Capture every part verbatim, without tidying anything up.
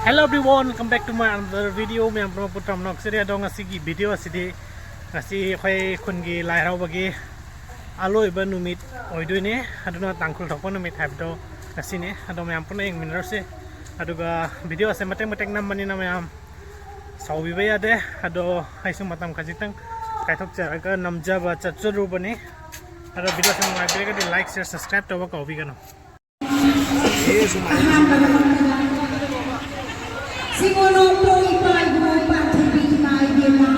Hello everyone, welcome back to my another video. ꯃꯌꯥꯝ ꯄꯨꯝꯅꯃꯛꯄꯨ ꯇꯔꯥꯝꯅ ꯑꯣꯛꯆꯔꯤ꯫ ꯑꯗꯣ ꯉꯁꯤꯒꯤ ꯚꯤꯗꯤꯑꯣ ꯑꯁꯤꯗꯤ ꯉꯁꯤ ꯑꯩꯈꯣꯏ ꯈꯨꯟꯒꯤ ꯂꯥꯏ ꯍꯔꯥꯎꯕꯒꯤ ꯑꯂꯣꯏꯕ ꯅꯨꯃꯤꯠ ꯑꯣꯏꯗꯣꯏꯅꯦ꯫ ꯑꯗꯨꯅ ꯇꯥꯡꯈꯨꯜ ꯊꯣꯛꯄ ꯅꯨꯃꯤꯠ ꯍꯥꯏꯕꯗꯣ ꯉꯁꯤꯅꯦ꯫ ꯑꯗꯣ ꯃꯌꯥꯝ ꯄꯨꯟꯅ ꯌꯦꯡꯃꯤꯟꯅꯔꯁꯦ꯫ ꯑꯗꯨꯒ ꯚꯤꯗꯤꯑꯣ ꯑꯁꯦ ꯃꯇꯦꯛ ꯃꯇꯦꯛ ꯅꯝꯕꯅꯤꯅ ꯃꯌꯥꯝ ꯁꯥꯎꯕꯤꯕ ꯌꯥꯗꯦ꯫ ꯑꯗꯣ ꯑꯩꯁꯨ ꯃꯇꯝ ꯈꯖꯤꯛꯇꯪ ꯀꯥꯏꯊꯣꯛꯆꯔꯒ ꯅꯝꯖꯕ ꯆꯠꯆꯔꯨꯕꯅꯤ꯫ ꯑꯗꯣ ꯚꯤꯗꯤꯑꯣꯁꯦ ꯅꯨꯡꯉꯥꯏꯕꯤꯔꯒꯗꯤ like, share, subscribe ꯇꯧꯕ ꯀꯥꯎꯕꯤꯒꯅꯨ꯫ ꯑꯍꯥꯟꯕꯗ ꯁꯤꯡꯉꯣꯂꯣꯡꯄꯣꯛ ꯏꯄꯥ ꯏꯕꯨꯡꯉꯣ ꯄꯥꯟꯊꯣꯏꯕꯤ ꯏꯃꯥ ꯏꯕꯦꯝꯃ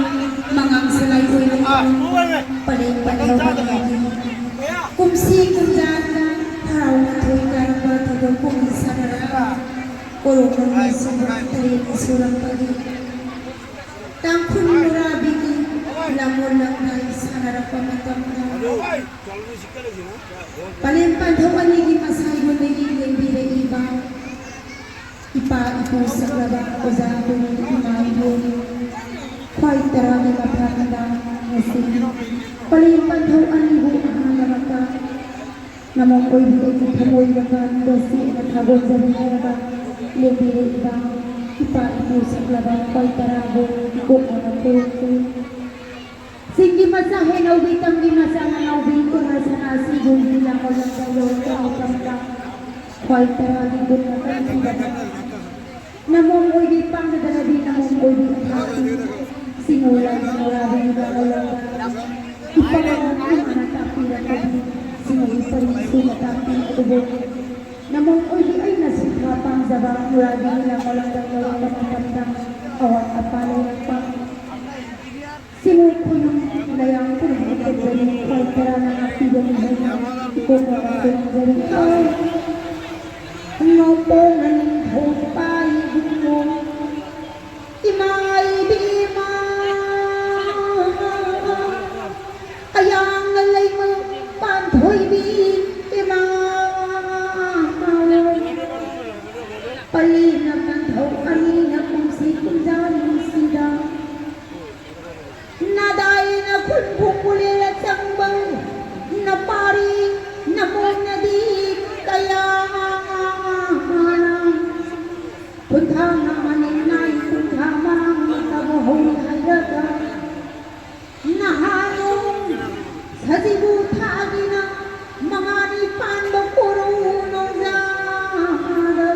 ꯃꯉꯥꯡ ꯁꯂꯥꯏ ꯑꯣꯏꯅ ꯄꯂꯦꯝ ꯄꯟꯊꯧ ꯑꯅꯤꯒꯤ ꯀꯨꯝꯁꯤ ꯀꯨꯝꯖꯥ ꯍꯔꯥꯎ ꯀꯨꯝꯍꯩ ꯀꯥꯔꯛꯄ ꯊꯧꯗꯣꯛ ꯀꯨꯝꯍꯩ ꯁꯥꯟꯅꯔꯛꯄ ꯀꯣꯔꯣꯅꯥꯒꯤ ꯁꯤꯕ ꯇꯔꯦꯠꯅ ꯁꯨꯔꯛꯄꯒꯤ ꯇꯥꯡꯈꯨꯜ ꯅꯨꯔꯥꯕꯤꯒꯤ ꯂꯥꯡꯑꯣꯜ ꯂꯥꯡꯗꯥꯏ ꯁꯥꯟꯅꯔꯛꯄ ꯃꯇꯝꯗ ꯄꯂꯦꯝ ꯄꯟꯊꯧ ꯑꯅꯤꯒꯤ ꯃꯁꯥꯏꯒꯣꯟꯗꯒꯤ ꯂꯦꯡꯕꯤꯔꯛꯏꯕ ꯏꯄꯥ ꯏꯄꯨ ꯁꯛꯂꯕ ꯑꯣꯖꯥ ꯒꯨꯔꯨ ꯏꯃꯥ ꯏꯕꯦꯟ ꯈ꯭ꯋꯥꯏ ꯇꯔꯥꯒꯤ ꯃꯐꯝꯗ ꯉꯁꯤ ꯄꯂꯦꯝ ꯄꯟꯊꯧ ꯑꯅꯤꯕꯨ ꯑꯍꯥꯟꯕꯃꯛꯇ ꯅꯃꯣꯝ ꯑꯣꯏꯕꯤ ꯑꯩꯒꯤ ꯊꯃꯣꯏ ꯃꯀꯥꯟꯗ ꯁꯦꯡꯅ ꯊꯥꯒꯣꯟꯖꯔꯤ ꯍꯥꯏꯔꯒ ꯂꯦꯡꯕꯤꯔꯛꯏꯕ ꯏꯄꯥ ꯏꯄꯨ ꯁꯛꯂꯕ ꯈ꯭ꯋꯥꯏ ꯇꯔꯥꯕꯨ ꯏꯀꯣꯛꯅꯅ ꯈꯨꯔꯨꯝꯖꯔꯤ꯫ ꯆꯤꯡꯒꯤ ꯃꯆꯥ ꯍꯩꯅꯧꯕꯤ, ꯇꯝꯒꯤ ꯃꯆꯥ ꯅꯅꯥꯎꯕꯤ, ꯀꯣꯟꯅ ꯁꯅꯥ ꯁꯤꯕꯨꯡꯒꯤ ꯂꯥꯡꯕ ꯂꯝꯗ ꯌꯧꯔꯛꯄ ꯃꯇꯝꯗ ꯈ꯭ꯋꯥꯏ ꯇꯔꯥꯒꯤ ꯈꯨꯠꯅ ꯀꯟꯈꯤꯕ ꯅꯃꯣꯝ ꯑꯣꯏꯕꯤ ꯄꯥꯡꯒꯗ꯭ꯔꯗꯤ ꯅꯃꯣꯝ ꯑꯣꯏꯕꯤ ꯑꯊꯥꯞꯄꯤ ꯁꯤꯡꯉꯨ ꯂꯥꯏ ꯃꯣꯔꯥꯕꯤ ꯂꯥꯡꯕ ꯂꯝꯗ ꯏꯄꯥꯅ ꯏꯃꯥꯅ ꯇꯥꯛꯄꯤꯔꯛꯄꯗꯤ ꯁꯤꯡꯉꯨ ꯄꯔꯤ ꯁꯨꯅ ꯇꯥꯛꯄꯤ ꯑꯗꯨꯕꯨ ꯅꯃꯣꯝ ꯑꯣꯏꯕꯤ ꯑꯩꯅ ꯁꯤꯐꯥ ꯄꯥꯝꯖꯕ ꯃꯣꯔꯥꯕꯤ ꯂꯥꯡꯕ ꯂꯝꯗ ꯌꯧꯔꯛꯄ ꯃꯇꯝꯗ ꯑꯋꯥꯠ ꯑꯄꯥ ꯂꯩꯔꯛꯄ ꯁꯤꯡꯉꯨ ꯈꯨꯅꯨꯡ ꯂꯌꯥꯡ ꯈꯨꯅꯨꯡ ꯈꯨꯠꯇꯅꯤ ꯈ꯭ꯋꯥꯏ ꯇꯔꯥꯅ ꯉꯥꯛꯄꯤꯕꯅꯤ ꯍꯥꯏꯅ ꯏꯀꯣꯛꯅ ꯈꯨꯔꯨꯝꯖꯔꯤ꯫ ꯅꯣꯡꯄꯣꯛꯅ ꯅꯤꯡꯊꯧ ꯏꯄꯥ ꯏꯕꯨꯡꯉꯣ ꯏꯃꯥ ꯏꯕꯦꯝꯃ ꯑꯌꯥꯡꯅ ꯂꯩꯃ ꯄꯥꯟꯊꯣꯏꯕꯤ ꯏꯃꯥ ꯄꯜꯂꯤꯅ ꯄꯟꯊꯧ ꯑꯅꯤꯅ ꯀꯨꯝꯁꯤ ꯀꯨꯝꯖꯥ ꯅꯨꯡꯁꯤꯗ ꯅꯗꯥꯏꯅ ꯈꯨꯟꯕꯨ ꯄꯨꯂꯦꯜ ꯆꯪꯕ ꯅꯄꯥꯔꯤ ꯅꯃꯣꯝꯅꯗꯤ ꯀꯌꯥ ꯈꯨꯟꯊꯥ ꯅꯍꯥꯟ ꯏꯅꯥꯏ ꯀꯨꯟꯊ꯭ꯔꯥ ꯃꯥꯡꯗꯕ ꯍꯧꯏ ꯍꯥꯏꯔꯒ, ꯅꯍꯥꯟ ꯁꯖꯤꯕꯨ ꯊꯥꯒꯤꯅ ꯃꯉꯥꯅꯤ ꯄꯥꯟꯕ ꯀꯣꯔꯧ ꯅꯣꯡꯖꯥꯗ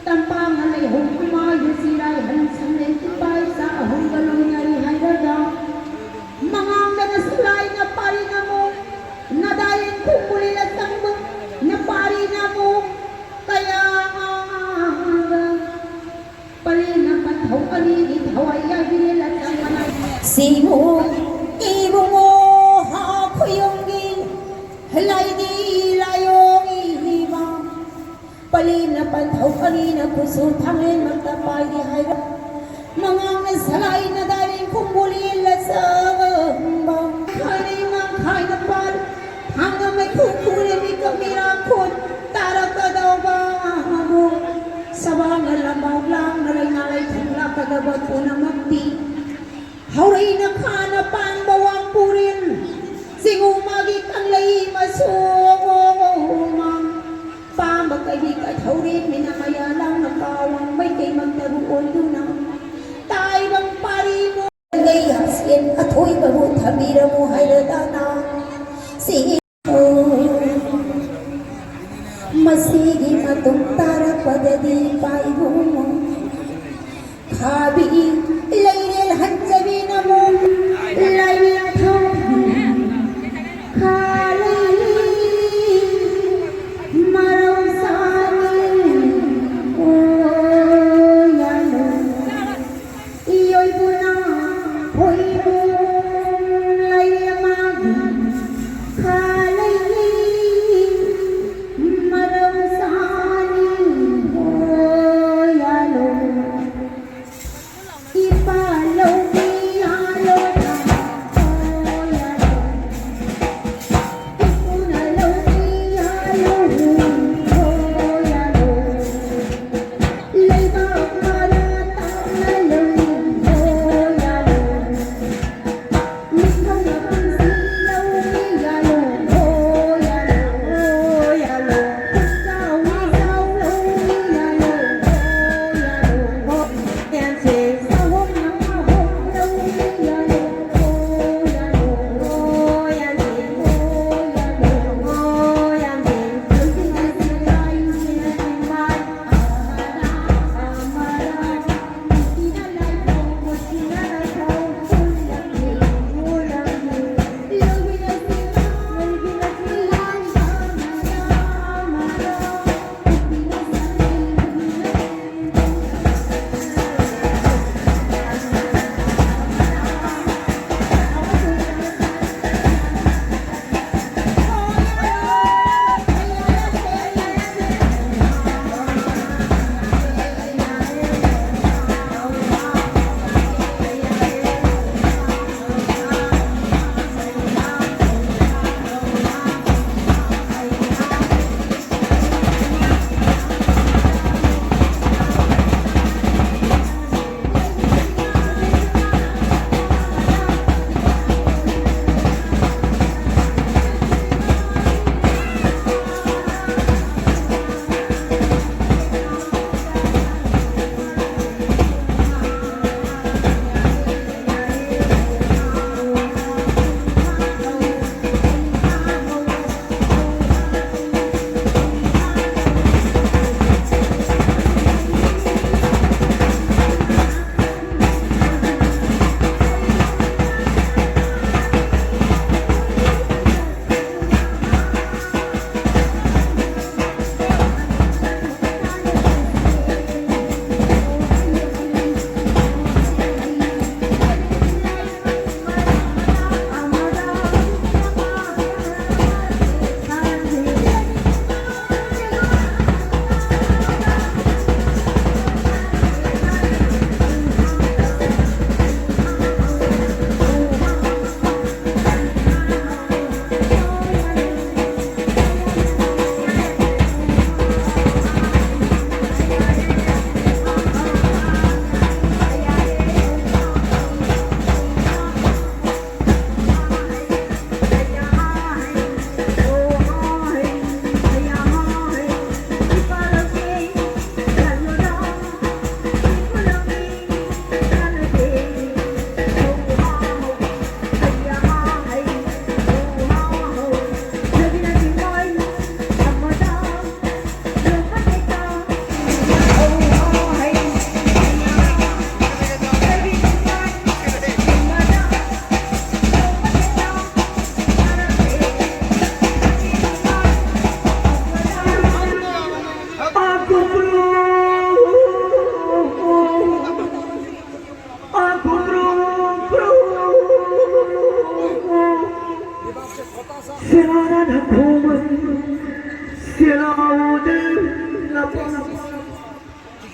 ꯇꯝꯄꯥꯛꯅ ꯂꯩꯍꯧ ꯑꯃꯥꯏꯗ ꯆꯤꯔꯥꯏ ꯍꯟꯁꯝꯂꯦ ꯏꯄꯥ ꯏꯆꯥ ꯑꯍꯨꯝꯒ ꯂꯣꯏꯅꯔꯤ ꯍꯥꯏꯔꯒ, ꯃꯉꯥꯡꯗꯅ ꯁꯂꯥꯏꯅ ꯄꯥꯔꯤꯅ ꯑꯃꯨꯛ ꯅꯗꯥꯏ ꯈꯨꯝꯕꯨꯂꯤꯅ ꯆꯪꯕ ꯅꯄꯥꯔꯤꯅ ꯑꯃꯨꯛ ꯀꯌꯥ ꯄꯂꯦꯅ ꯄꯟꯊꯧ ꯑꯅꯤꯒꯤ ꯊꯋꯥꯏ ꯌꯥꯏꯕꯤꯔꯦ ꯂꯆꯪꯕꯅ꯫ ꯁꯤꯕꯨ ꯏꯕꯨꯡꯉꯣ ꯍꯥ ꯈꯨꯌꯨꯝꯒꯤ ꯂꯥꯏꯗꯤ ꯂꯥꯏꯌꯣꯡ ꯏꯕ꯫ ꯄꯂꯦꯅ ꯄꯟꯊꯧ ꯑꯅꯤꯅ ꯈꯨꯠꯁꯨ ꯊꯥꯡꯂꯦꯟꯃꯛꯇ ꯄꯥꯏꯔꯤ ꯍꯥꯏꯔ꯫ ꯃꯉꯥꯡꯅ ꯁꯂꯥꯏꯅ ꯗꯥꯏꯔꯦꯡ ꯈꯣꯡꯕꯨ ꯂꯦꯜꯂ ꯆꯪꯕ꯫ ꯈꯥꯏꯅ ꯏꯃꯥꯡ ꯈꯥꯏꯅ ꯄꯥꯜ ꯊꯥꯡꯒ ꯃꯩꯈꯨ ꯈꯨꯔꯦ ꯃꯤꯀꯞ ꯃꯤꯔꯥꯡꯈꯣꯟ ꯇꯥꯔꯛꯀꯗꯧꯕ꯫ ꯁꯕꯥꯅ ꯂꯝꯕꯥꯎ ꯂꯥꯡꯅ ꯂꯩꯅꯥ ꯂꯩꯊꯨꯡ ꯂꯥꯛꯀꯗꯕ ꯄꯨꯝꯅꯃꯛꯇꯤ ꯍꯧꯔꯩꯅ ꯈꯥꯅ ꯄꯥꯟꯕ ꯋꯥꯡꯄꯨꯔꯤꯜ ꯆꯤꯡꯉꯨ ꯃꯥꯒꯤ ꯀꯪꯂꯩ ꯃꯁꯣꯡ ꯄꯥꯝꯕ ꯀꯩꯕꯤ ꯀꯊꯧꯔꯦꯟ ꯃꯤꯅ ꯃꯌꯥ ꯂꯥꯡꯅ ꯀꯥꯎ ꯃꯩꯇꯩꯃꯛꯇꯕꯨ ꯑꯣꯟꯗꯨꯅ ꯇꯥꯏꯕꯪ ꯄꯥꯔꯤ ꯃꯣ ꯂꯩ ꯍꯛꯁꯦꯜ ꯑꯊꯣꯏꯕꯕꯨ ꯊꯝꯕꯤꯔꯝꯃꯨ ꯍꯥꯏꯔꯗꯅ ꯁꯤ ꯃꯁꯤꯒꯤ ꯃꯇꯨꯡ ꯇꯥꯔꯛꯄꯗꯗꯤ ꯄꯥꯏꯕꯨꯡ ꯈꯥꯕꯤ ꯂꯩꯔꯦꯜ ꯍꯟꯖꯕꯤ ꯅꯃꯣ ꯂꯥꯏꯅꯤꯡꯊꯧ ꯈꯥꯂꯩ ꯃꯔꯧꯁꯥꯅꯤ ꯑꯣ ꯌꯥꯂꯣ ꯏꯌꯣꯏꯕꯨꯅ ꯍꯣꯏꯕꯨ ꯂꯩꯌꯃꯥꯒꯤ ꯈꯥꯂꯩ ꯃꯔꯧꯁꯥꯅꯤ ꯑꯣ ꯌꯥꯂꯣ ꯏꯄꯥ ꯂꯧꯃꯤ ꯌꯥꯂꯣ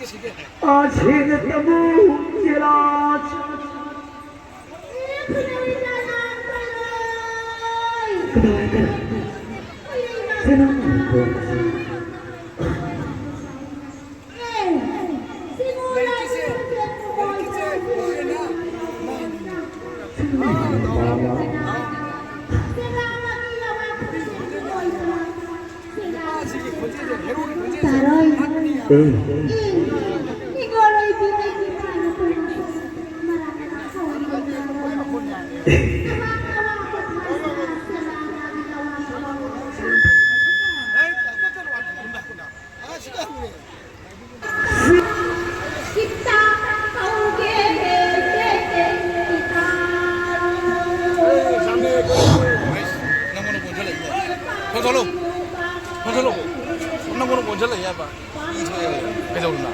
ꯑꯁꯤꯅ ꯇꯕꯨ ꯆꯦꯂꯥ꯫ ꯀꯗꯥꯏꯗ? ꯀꯅꯥꯅꯣ ꯈꯣꯡꯁꯤ? ꯇꯥꯔꯣꯏ꯫ ꯅꯪꯉꯣꯟꯗ ꯑꯣꯟꯁꯤꯜꯂꯛꯏꯕ꯫ ꯊꯣꯡ ꯊꯣꯛꯂꯣ꯫ ꯊꯣꯡ ꯊꯣꯛꯂꯣ꯫ ꯅꯪꯉꯣꯟꯗ ꯑꯣꯟꯁꯤꯜꯂꯛꯏ ꯍꯥꯏꯕ꯫ ꯏ ꯊꯣꯛꯑꯦ꯫ ꯀꯩꯗꯧꯔꯤꯅꯣ?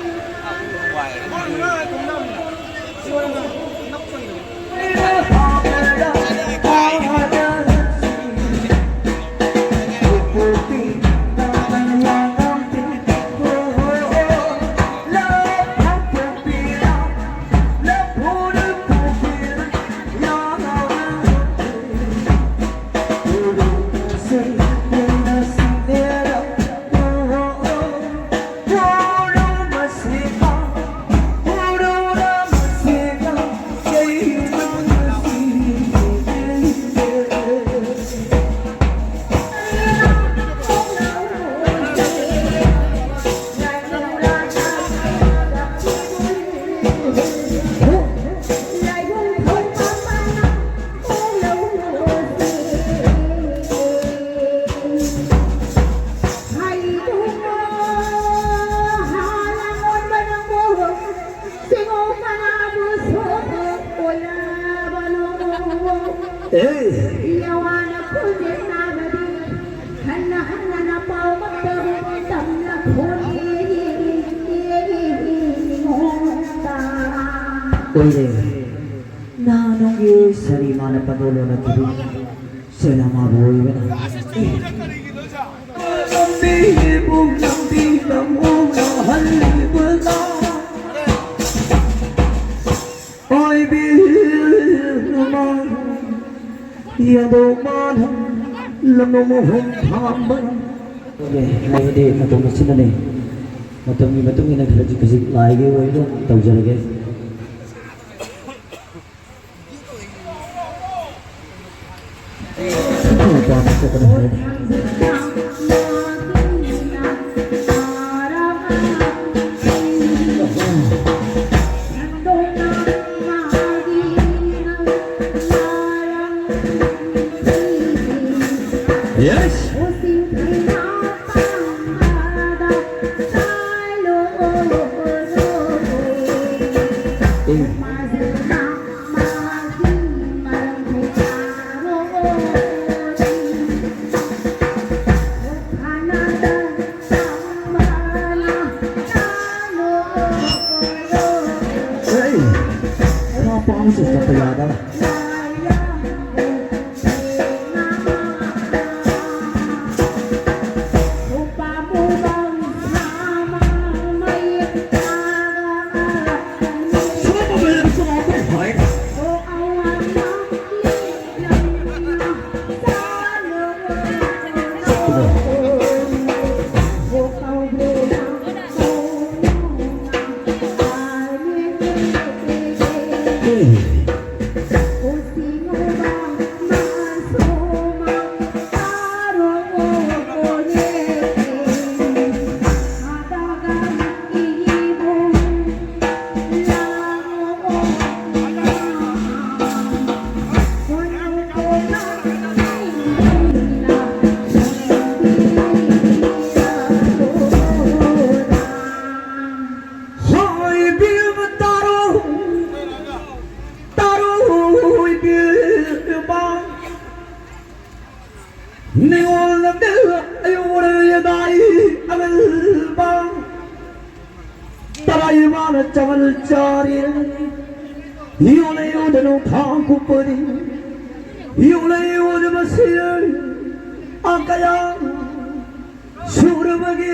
ꯑꯣꯏꯔꯦ꯫ ꯅꯍꯥꯟ ꯅꯣꯡꯒꯤ ꯁꯔꯤꯃꯥꯅ ꯄꯟꯗꯣ ꯂꯣꯜꯂꯛꯈꯤꯕ ꯁꯦꯅꯥꯃꯥꯕꯨ ꯑꯣꯏꯕꯅ꯫ ꯂꯝꯕꯤꯕꯨ ꯂꯝꯕꯤ ꯇꯝꯃꯨ ꯂꯥꯛꯍꯜꯂꯤꯕ ꯌꯦꯡꯗꯧ ꯃꯥꯅ ꯂꯝꯂꯣꯡ ꯃꯍꯨꯝ ꯊꯥꯝꯕ꯫ ꯍꯥꯏꯕꯗꯤ ꯃꯇꯝ ꯑꯁꯤꯅꯅꯦ꯫ ꯃꯇꯝꯒꯤ ꯃꯇꯨꯡ ꯏꯟꯅ ꯈꯖꯤꯛ ꯈꯖꯤꯛ ꯂꯥꯏꯒꯤ ꯑꯣꯏꯕ ꯇꯧꯖꯔꯒꯦ꯫ Yes. Hey, come on, sister, together. ꯅꯤꯉꯣꯜ ꯂꯝꯕꯦꯜ ꯑꯌꯨꯔ ꯌꯦꯗꯥꯏ ꯑꯃꯜꯕ ꯇꯔꯥꯏꯕꯥꯅ ꯆꯃꯜ ꯆꯥꯔꯤ꯫ ꯌꯣꯂ ꯌꯣꯗꯅꯣ ꯊꯥꯡ ꯀꯨꯞꯄꯅꯤ꯫ ꯌꯣꯂ ꯌꯣꯗ ꯃꯁꯤꯔ ꯑꯀꯌꯥ ꯁꯨꯔꯕꯒꯤ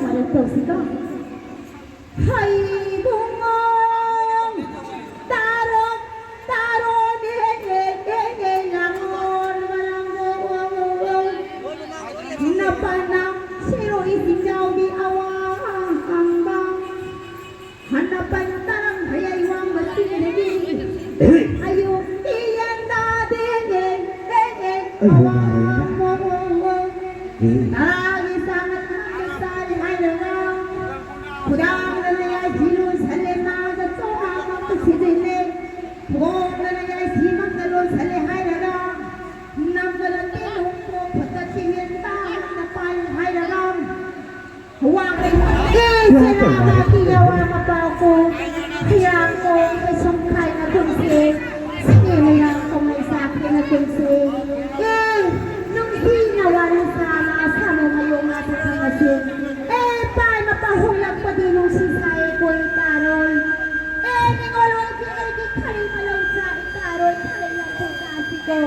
ꯃꯔꯛ ꯇꯧꯁꯤꯀꯣ꯫ ꯍꯩꯕꯨꯡꯉꯣ, ꯇꯥꯔꯣ, ꯇꯥꯔꯣ, ꯅꯦ, ꯅꯦ, ꯅꯦ, ꯅꯦ, ꯂꯥꯡꯉꯣ, ꯂꯥꯡꯉꯣ, ꯅꯄꯥꯅ ꯁꯤꯔꯣꯏ ꯁꯤꯡꯖꯥꯎꯒꯤ ꯑꯋꯥꯡꯕ, ꯍꯟꯅ ꯄꯟ ꯇꯥꯔꯝ ꯍꯌꯥꯏ ꯋꯥꯡꯕ ꯆꯤꯡꯗꯒꯤ ꯑꯌꯨꯛ ꯏꯌꯥꯟ ꯇꯥꯗꯦ, ꯅꯦ, ꯅꯦ, ꯅꯦ, ꯑꯩ ꯑꯋꯥꯡ ꯋꯥꯔꯦ꯫ ꯇꯔꯥꯒꯤ ꯆꯥꯡ ꯆꯥꯔꯤ ꯍꯥꯏꯔꯒ, ꯈꯨꯗꯥꯡꯗꯅ ꯌꯥꯏꯐꯤ ꯂꯣꯟꯁꯜꯂꯦ, ꯅꯥꯗ ꯆꯣꯂꯥꯃꯛꯇ ꯁꯤꯖꯤꯜꯂꯦ, ꯈꯨꯕꯣꯡꯗꯅ ꯌꯥꯏꯐꯤꯃꯛꯇ ꯂꯣꯟꯁꯜꯂꯦ ꯍꯥꯏꯔꯒ, ꯅꯝꯕꯅ ꯇꯦꯟ ꯍꯨꯝꯐꯨ ꯐꯨꯠꯇ ꯇꯤꯡꯉꯦꯟ ꯇꯥꯃꯛꯇ ꯄꯥꯏ ꯍꯥꯏꯔꯒ, ꯋꯥꯡꯈꯩ ꯃꯣꯏꯒꯤ ꯁꯦꯅꯥꯄꯇꯤꯒ ꯋꯥꯡꯃꯄꯥꯎ ꯀꯣꯡ, ꯐꯤꯔꯥꯡ ꯀꯣꯡ, ꯄꯩꯁꯨꯝ ꯈꯥꯏꯅ ꯀꯨꯝꯁꯦ, ꯁꯤꯅꯦ ꯃꯌꯥꯝ ꯀꯣꯡꯂꯩ ꯆꯥꯛꯈꯦꯅ ꯀꯨꯝꯁꯦ꯫ ꯑꯦ, ꯅꯨꯡꯁꯤꯅ ꯋꯥꯔꯤ ꯁꯥꯅ ꯁꯥꯃꯨ ꯃꯌꯣꯡ ꯉꯥ ꯆꯠꯊꯅꯁꯦ꯫ ꯑꯦ, ꯄꯥꯏ ꯃꯄꯥ ꯍꯣꯡꯂꯛꯄꯗꯤ ꯅꯨꯡꯁꯤ ꯁꯥꯏꯌꯦ ꯀꯣꯏ ꯇꯥꯔꯣꯏ꯫ ꯑꯦ, ꯅꯤꯉꯣꯜ ꯑꯣꯏꯕꯤ ꯑꯩꯒꯤ ꯈꯔꯤ ꯃꯂꯧ ꯆꯥꯏ ꯇꯥꯔꯣꯏ, ꯈꯔꯤ ꯂꯪꯊꯣꯛ ꯆꯥꯁꯤꯀꯣ꯫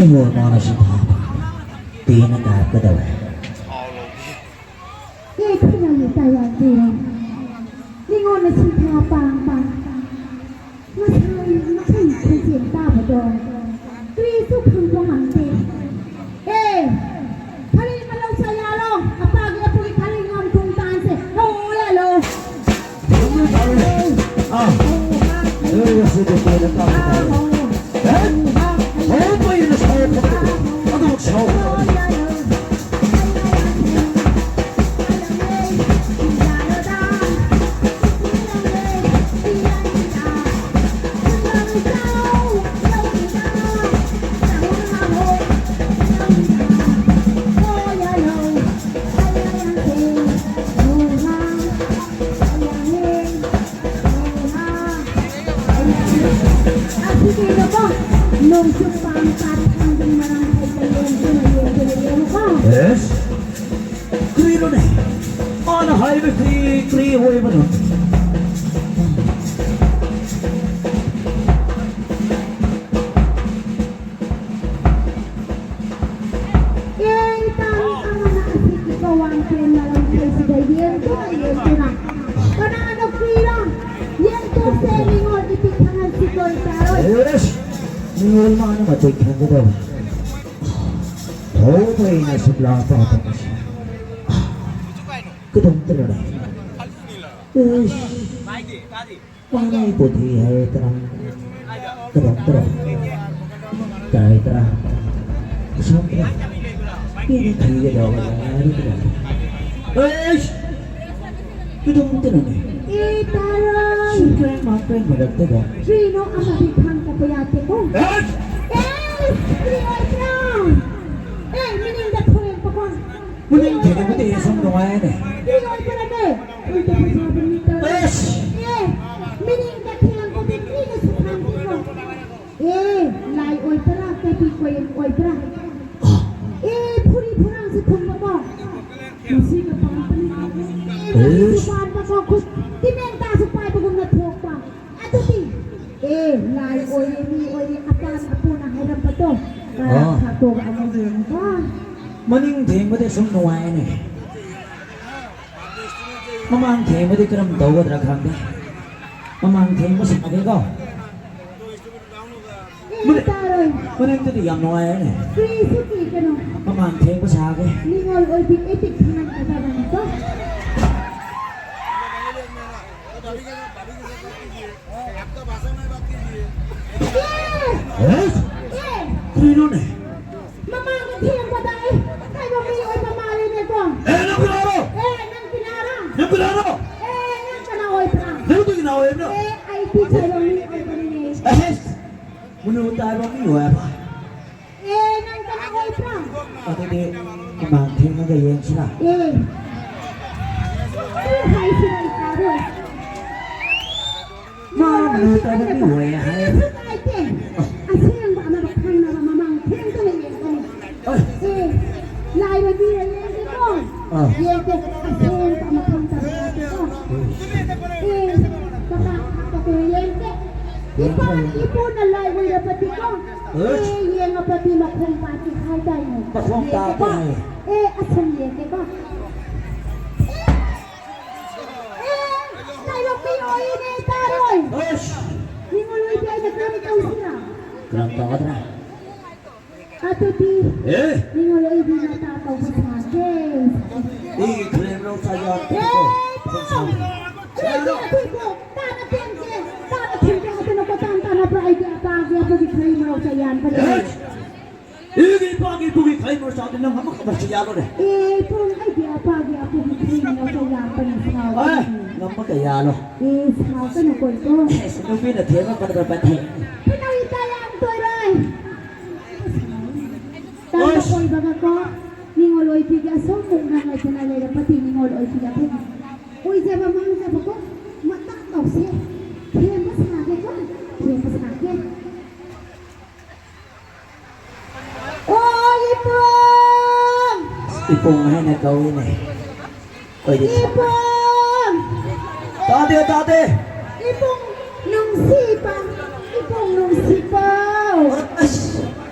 ꯅꯤꯉꯣꯜ ꯃꯥꯅ ꯁꯤꯟꯊꯥ ꯄꯥꯡꯕ ꯇꯦꯟꯅ ꯉꯥꯏꯔꯛꯀꯗꯧꯔꯦ꯫ ꯑꯦ, ꯈꯨꯅꯧꯒꯤ ꯇꯥꯌꯥꯟꯕꯤꯔꯣ, ꯅꯤꯉꯣꯜꯅ ꯁꯤꯟꯊꯥ ꯄꯥꯡꯕ ꯉꯁꯥꯏ ꯃꯈꯩ ꯈꯣꯟꯖꯦꯜ ꯇꯥꯕꯗꯣ ꯀꯔꯤꯁꯨ ꯈꯪꯕ ꯉꯝꯗꯦ꯫ ꯑꯦ, ꯐꯔꯤ ꯃꯂꯧ ꯁꯥꯌꯥꯂꯣ, ꯑꯄꯥꯒꯤ ꯑꯄꯨꯒꯤ ꯐꯔꯤ ꯉꯝ ꯊꯨꯝ ꯇꯥꯟꯁꯦ꯫ ꯍꯣ ꯌꯥꯂꯣ꯫ ꯑꯥ꯫ ꯑꯦ, ꯉꯁꯤꯗꯤ ꯇꯣꯏꯅ ꯇꯥꯕ ꯇꯥꯔꯦ꯫ ꯑꯦ? ꯍꯣ, ꯃꯩꯅ ꯁꯥꯎ ꯐꯠꯇꯦ꯫ ꯑꯗꯨꯃꯛ ꯁꯥꯎ꯫ ꯑꯁꯤꯗꯤꯕꯀꯣ, ꯅꯣꯡꯆꯨꯞ ꯄꯥꯝ ꯀꯥꯠ ꯊꯥꯡꯖꯤꯡ ꯃꯔꯥꯡ ꯍꯩꯕ ꯌꯦꯡꯗꯨꯅ ꯌꯦꯡꯗꯨꯅ ꯌꯦꯡꯉꯨꯀꯣ꯫ ꯑꯦꯁ, ꯀꯔꯤꯅꯣꯅꯦ? ꯃꯥꯅ ꯍꯥꯏꯕ ꯀꯔꯤ, ꯀꯔꯤ ꯑꯣꯏꯕꯅꯣ? ꯑꯦ, ꯇꯥꯡ ꯑꯃꯅ ꯑꯁꯤꯒꯤ ꯄꯋꯥꯡꯁꯦ ꯃꯔꯝ ꯀꯩꯁꯤꯗ ꯌꯦꯡꯗꯨꯅ ꯌꯦꯡꯗꯨꯅ ꯀꯅꯥꯅ ꯀꯨꯏꯔꯣ? ꯌꯦꯡꯊꯣꯛꯁꯦ, ꯅꯤꯉꯣꯜꯒꯤ ꯄꯤꯛ ꯈꯪꯍꯟꯁꯤ ꯀꯣꯏ ꯆꯥꯔꯣꯏ꯫ ꯑꯦꯁ! ꯅꯤꯉꯣꯜ ꯃꯥꯅ ꯃꯇꯤꯛ ꯈꯪꯒꯗꯕ꯫ ꯍꯧꯕ ꯑꯩꯅ ꯁꯨꯛꯂꯥ ꯄꯥꯄ ꯃꯁꯤ꯫ ꯀꯗꯣꯝꯇꯅꯅꯦ? ꯑꯦꯁ! ꯄꯥꯅꯩ ꯄꯣꯊꯤ ꯍꯥꯏꯔꯦ ꯇꯔꯥ꯫ ꯇꯔꯥ, ꯇꯔꯥ꯫ ꯇꯔꯥ, ꯇꯔꯥ꯫ ꯑꯁꯣꯝꯗ ꯃꯤꯅ ꯊꯤꯒꯗꯧꯕ ꯉꯥꯏꯔꯤꯕ꯭ꯔꯥ? ꯑꯩꯁ! ꯀꯩꯗꯧꯗꯅꯅꯦ? ꯑꯦ, ꯇꯥꯔꯣꯏ꯫ ꯁꯤꯡꯀ꯭ꯔꯦꯡ ꯃꯥꯡꯀ꯭ꯔꯦꯡ ꯃꯔꯛꯇꯗ꯫ ꯀꯔꯤꯅꯣ ꯑꯃꯗꯤ ꯈꯪꯗꯕ ꯌꯥꯗꯦꯀꯣ꯫ ꯑꯩꯁ! ꯑꯦ, ꯀꯔꯤ ꯑꯣꯏꯕ꯭ꯔꯥ? ꯑꯦ, ꯃꯤꯅꯤꯡꯗ ꯊꯣꯛꯂꯛꯄꯀꯣ꯫ ꯃꯅꯤꯡ ꯊꯦꯡꯅꯕꯗꯤ ꯑꯩ ꯁꯨꯝ ꯅꯨꯡꯉꯥꯏꯅꯦ꯫ ꯀꯔꯤ ꯑꯣꯏꯕ꯭ꯔꯥꯅꯦ? ꯑꯩꯁ! ꯑꯦ, ꯃꯤꯅꯤꯡꯗ ꯊꯦꯡꯂꯛꯄꯗꯤ ꯃꯤꯅꯁꯨ ꯈꯪꯗꯦꯀꯣ꯫ ꯑꯦ, ꯂꯥꯏ ꯑꯣꯏꯕ꯭ꯔꯥ? ꯀꯩꯕꯤ ꯀꯣꯏ ꯑꯣꯏꯕ꯭ꯔꯥ? ꯑꯦ, ꯐꯨꯔꯤ ꯐꯨꯔꯥꯡꯁꯨ ꯊꯨꯡꯕꯀꯣ꯫ ꯃꯁꯤꯒ ꯄꯥꯟꯕꯅꯤ꯫ ꯑꯦ, ꯂꯥꯏꯁꯨ ꯄꯥꯟꯕꯀꯣ, ꯈꯨꯠ ꯇꯤꯃꯦꯟꯇꯥꯁꯨ ꯄꯥꯏꯕꯒꯨꯝꯅ ꯊꯣꯛꯄ꯫ ꯑꯗꯨꯗꯤ, ꯑꯦ, ꯂꯥꯏ ꯑꯣꯏꯔꯦ, ꯃꯤ ꯑꯣꯏꯔꯦ, ꯑꯄꯥꯅ ꯑꯄꯨꯅ ꯍꯥꯏꯔꯝꯕꯗꯣ꯫ ꯑꯣ꯫ ꯈꯥꯛꯇꯣꯛꯑꯒ ꯑꯃꯨꯛ ꯌꯦꯡꯉꯨꯀꯣ꯫ ꯃꯅꯤꯡ ꯊꯦꯡꯕꯗꯤ ꯁꯨꯝ ꯅꯨꯡꯉꯥꯏꯅꯦ꯫ ꯃꯃꯥꯡ ꯊꯦꯡꯕꯗꯤ ꯀꯔꯝ ꯇꯧꯒꯗ꯭ꯔꯥ ꯈꯪꯗꯦ꯫ ꯃꯃꯥꯡ ꯊꯦꯡꯕ ꯁꯥꯒꯦꯀꯣ꯫ ꯑꯦ, ꯃꯅꯤꯡ-, ꯇꯥꯔꯣꯏ꯫ ꯃꯅꯤꯡꯗꯗꯤ ꯌꯥꯝ ꯅꯨꯡꯉꯥꯏꯅꯦ꯫ ꯀꯔꯤꯁꯨ ꯀꯤꯒꯅꯨ꯫ ꯃꯃꯥꯡ ꯊꯦꯡꯕ ꯁꯥꯒꯦ꯫ ꯅꯤꯡꯉꯣꯜ ꯑꯣꯏꯕꯤ ꯑꯦꯇꯤꯛ ꯊꯥꯡꯒꯗꯕꯅꯤꯀꯣ꯫ ꯑꯦ! ꯑꯦ! ꯀꯔꯤꯅꯣꯅꯦ? ꯃꯃꯥꯡꯗ ꯊꯦꯡꯕꯗ ꯑꯩ ꯀꯩꯅꯣ ꯃꯤ ꯑꯣꯏꯕ ꯃꯥꯜꯂꯤꯅꯦꯀꯣ꯫ ꯑꯦ, ꯅꯪ ꯀꯅꯥꯔꯣ? ꯑꯦ, ꯅꯪ ꯀꯅꯥꯔꯣ? ꯅꯪ ꯀꯅꯥꯔꯣ? ꯑꯦ, ꯅꯪ ꯀꯅꯥ ꯑꯣꯏꯕ꯭ꯔꯥ? ꯅꯪꯗꯤ ꯀꯅꯥ ꯑꯣꯏꯕꯅꯣ? ꯑꯦ, ꯑꯩꯗꯤ ꯀꯩꯅꯣ ꯃꯤ ꯑꯣꯏꯕꯅꯤꯅꯦ꯫ ꯑꯦꯁ! ꯃꯨꯅꯨ ꯇꯥꯏꯕ ꯃꯤ ꯑꯣꯏꯕ꯫ ꯑꯦ, ꯅꯪ ꯀꯅꯥ ꯑꯣꯏꯕ꯭ꯔꯥ? ꯑꯗꯨꯗꯤ ꯃꯃꯥꯡ ꯊꯦꯡꯉꯒ ꯌꯦꯡꯁꯤꯔꯥ? ꯑꯦ꯫ ꯑꯩ ꯍꯥꯏꯁꯤꯔꯥ, ꯏꯆꯥꯔꯣꯏ? ꯃꯥ ꯃꯨꯅꯨ ꯇꯥꯏꯕ ꯃꯤ ꯑꯣꯏꯌꯦ ꯍꯥꯏ꯫ ꯀꯩꯁꯨ ꯀꯥꯏꯗꯦ꯫ ꯑꯁꯦꯡꯕ ꯑꯃ ꯈꯪꯅꯕ ꯃꯃꯥꯡ ꯊꯦꯡꯗꯅ ꯌꯦꯡꯒꯅꯤ꯫ ꯑꯦ꯫ ꯑꯦ, ꯂꯥꯏꯔꯕꯤ ꯌꯦꯡꯒꯦꯀꯣ꯫ ꯑꯥ꯫ ꯌꯦꯡꯒꯦ, ꯑꯁꯦꯡꯕ ꯑꯃ ꯈꯪꯗꯕ ꯌꯦꯡꯒꯦꯀꯣ꯫ ꯑꯦ, ꯀꯀꯥ, ꯀꯀꯥ, ꯌꯦꯡꯒꯦ꯫ ꯏꯄꯥ, ꯏꯄꯨꯅ ꯂꯥꯏ ꯑꯣꯏꯔꯕꯗꯤꯀꯣ꯫ ꯑꯦ꯫ ꯑꯦ, ꯌꯦꯡꯉꯕꯗꯤ ꯃꯈꯣꯡ ꯄꯥꯟꯗꯦ ꯍꯥꯏꯗꯥꯏꯅꯦ? ꯃꯈꯣꯡ ꯄꯥꯟꯗꯦ ꯌꯦꯡꯒꯦꯀꯣ꯫ ꯍꯥꯏ꯫ ꯑꯦ, ꯑꯁꯨꯝ ꯌꯦꯡꯒꯦꯀꯣ꯫ ꯑꯦ, ꯂꯥꯏꯔꯕꯤ ꯑꯣꯏꯌꯦꯅꯦ, ꯏꯆꯥꯔꯣꯏ꯫ ꯑꯁ! ꯅꯤꯡꯉꯣꯜ ꯑꯣꯏꯕꯤ ꯑꯩꯅ ꯀꯔꯝ ꯇꯧꯁꯤꯔꯥ? ꯀꯔꯝ ꯇꯧꯒꯗ꯭ꯔꯥ? ꯑꯗꯨꯗꯤ ꯑꯦ? ꯅꯤꯡꯉꯣꯜ ꯑꯣꯏꯕꯤ ꯃꯇꯥ ꯇꯧꯕ ꯁꯥꯒꯦ꯫ ꯑꯩꯒꯤ ꯈꯨꯂꯦꯝ ꯂꯧ ꯆꯥ ꯌꯥꯗꯦꯀꯣ꯫ ꯑꯦ, ꯏꯕꯣꯛ! ꯑꯩꯒꯤ ꯑꯩꯈꯣꯏꯕꯨ ꯇꯥꯅ ꯄꯦꯟꯗꯦ, ꯇꯥꯅ ꯊꯤꯟꯗꯦ ꯍꯥꯏꯗꯅ ꯀꯣꯏꯇꯥꯟ ꯇꯥꯟꯅꯕ꯭ꯔꯥ? ꯑꯩꯒꯤ ꯑꯄꯥꯒꯤ ꯑꯩꯈꯣꯏꯒꯤ ꯈꯨꯂꯦꯝ ꯂꯧ ꯆꯥ ꯌꯥꯟꯕ ꯂꯩ꯫ ꯑꯦ? ꯑꯩꯒꯤ ꯏꯄꯥꯒꯤ ꯏꯄꯨꯒꯤ ꯈꯥꯏ ꯃꯔ ꯆꯥꯗꯦ, ꯅꯪ ꯑꯃꯈꯛꯇ ꯆꯥ ꯌꯥꯜꯂꯣꯅꯦ꯫ ꯑꯦ, ꯏꯕꯣꯛ, ꯑꯩꯒꯤ ꯑꯄꯥꯒꯤ ꯑꯩꯈꯣꯏꯒꯤ ꯈꯨꯂꯦꯝ ꯂꯧ ꯆꯥ ꯌꯥꯟꯕꯅꯤ, ꯁꯥꯎ꯫ ꯑꯦ, ꯉꯝꯃꯒ ꯌꯥꯜꯂꯣ꯫ ꯑꯦ, ꯁꯥꯎꯒꯅꯨꯀꯣ, ꯏꯕꯣꯛ꯫ ꯑꯦꯁ, ꯅꯨꯄꯤꯅ ꯊꯦꯝꯕ ꯀꯟꯅ ꯄꯟꯊꯦ꯫ ꯈꯤꯇꯪ ꯏꯇꯥ ꯌꯥꯝ ꯇꯣꯏꯔꯣꯏ꯫ ꯇꯥꯟꯕ ꯑꯁ! ꯑꯣꯏꯕꯒꯀꯣ, ꯅꯤꯡꯉꯣꯜ ꯑꯣꯏꯕꯤꯒꯤ ꯑꯁꯣꯝ ꯃꯨꯛꯅ ꯂꯩꯇꯅ ꯂꯩꯔꯕꯗꯤ ꯅꯤꯡꯉꯣꯜ ꯑꯣꯏꯕꯤꯒꯤ ꯑꯩꯈꯣꯏꯒꯤ ꯑꯣꯏꯖꯕ ꯃꯥꯡꯖꯕꯀꯣ, ꯃꯇꯥ ꯇꯧꯁꯦ꯫ ꯊꯦꯝꯕ ꯁꯥꯒꯦꯀꯣ, ꯊꯦꯝꯕ ꯁꯥꯒꯦ꯫ ꯑꯣ, ꯏꯄꯨꯡ! ꯏꯄꯨꯡ ꯍꯥꯏꯅ ꯀꯧꯏꯅꯦ꯫ ꯑꯩꯈꯣꯏꯗꯤ ꯏꯄꯨꯡ! ꯇꯥꯗꯦ, ꯇꯥꯗꯦ꯫ ꯏꯄꯨꯡ ꯅꯨꯡꯁꯤꯕ, ꯏꯄꯨꯡ ꯅꯨꯡꯁꯤꯕ꯫ ꯑꯁ!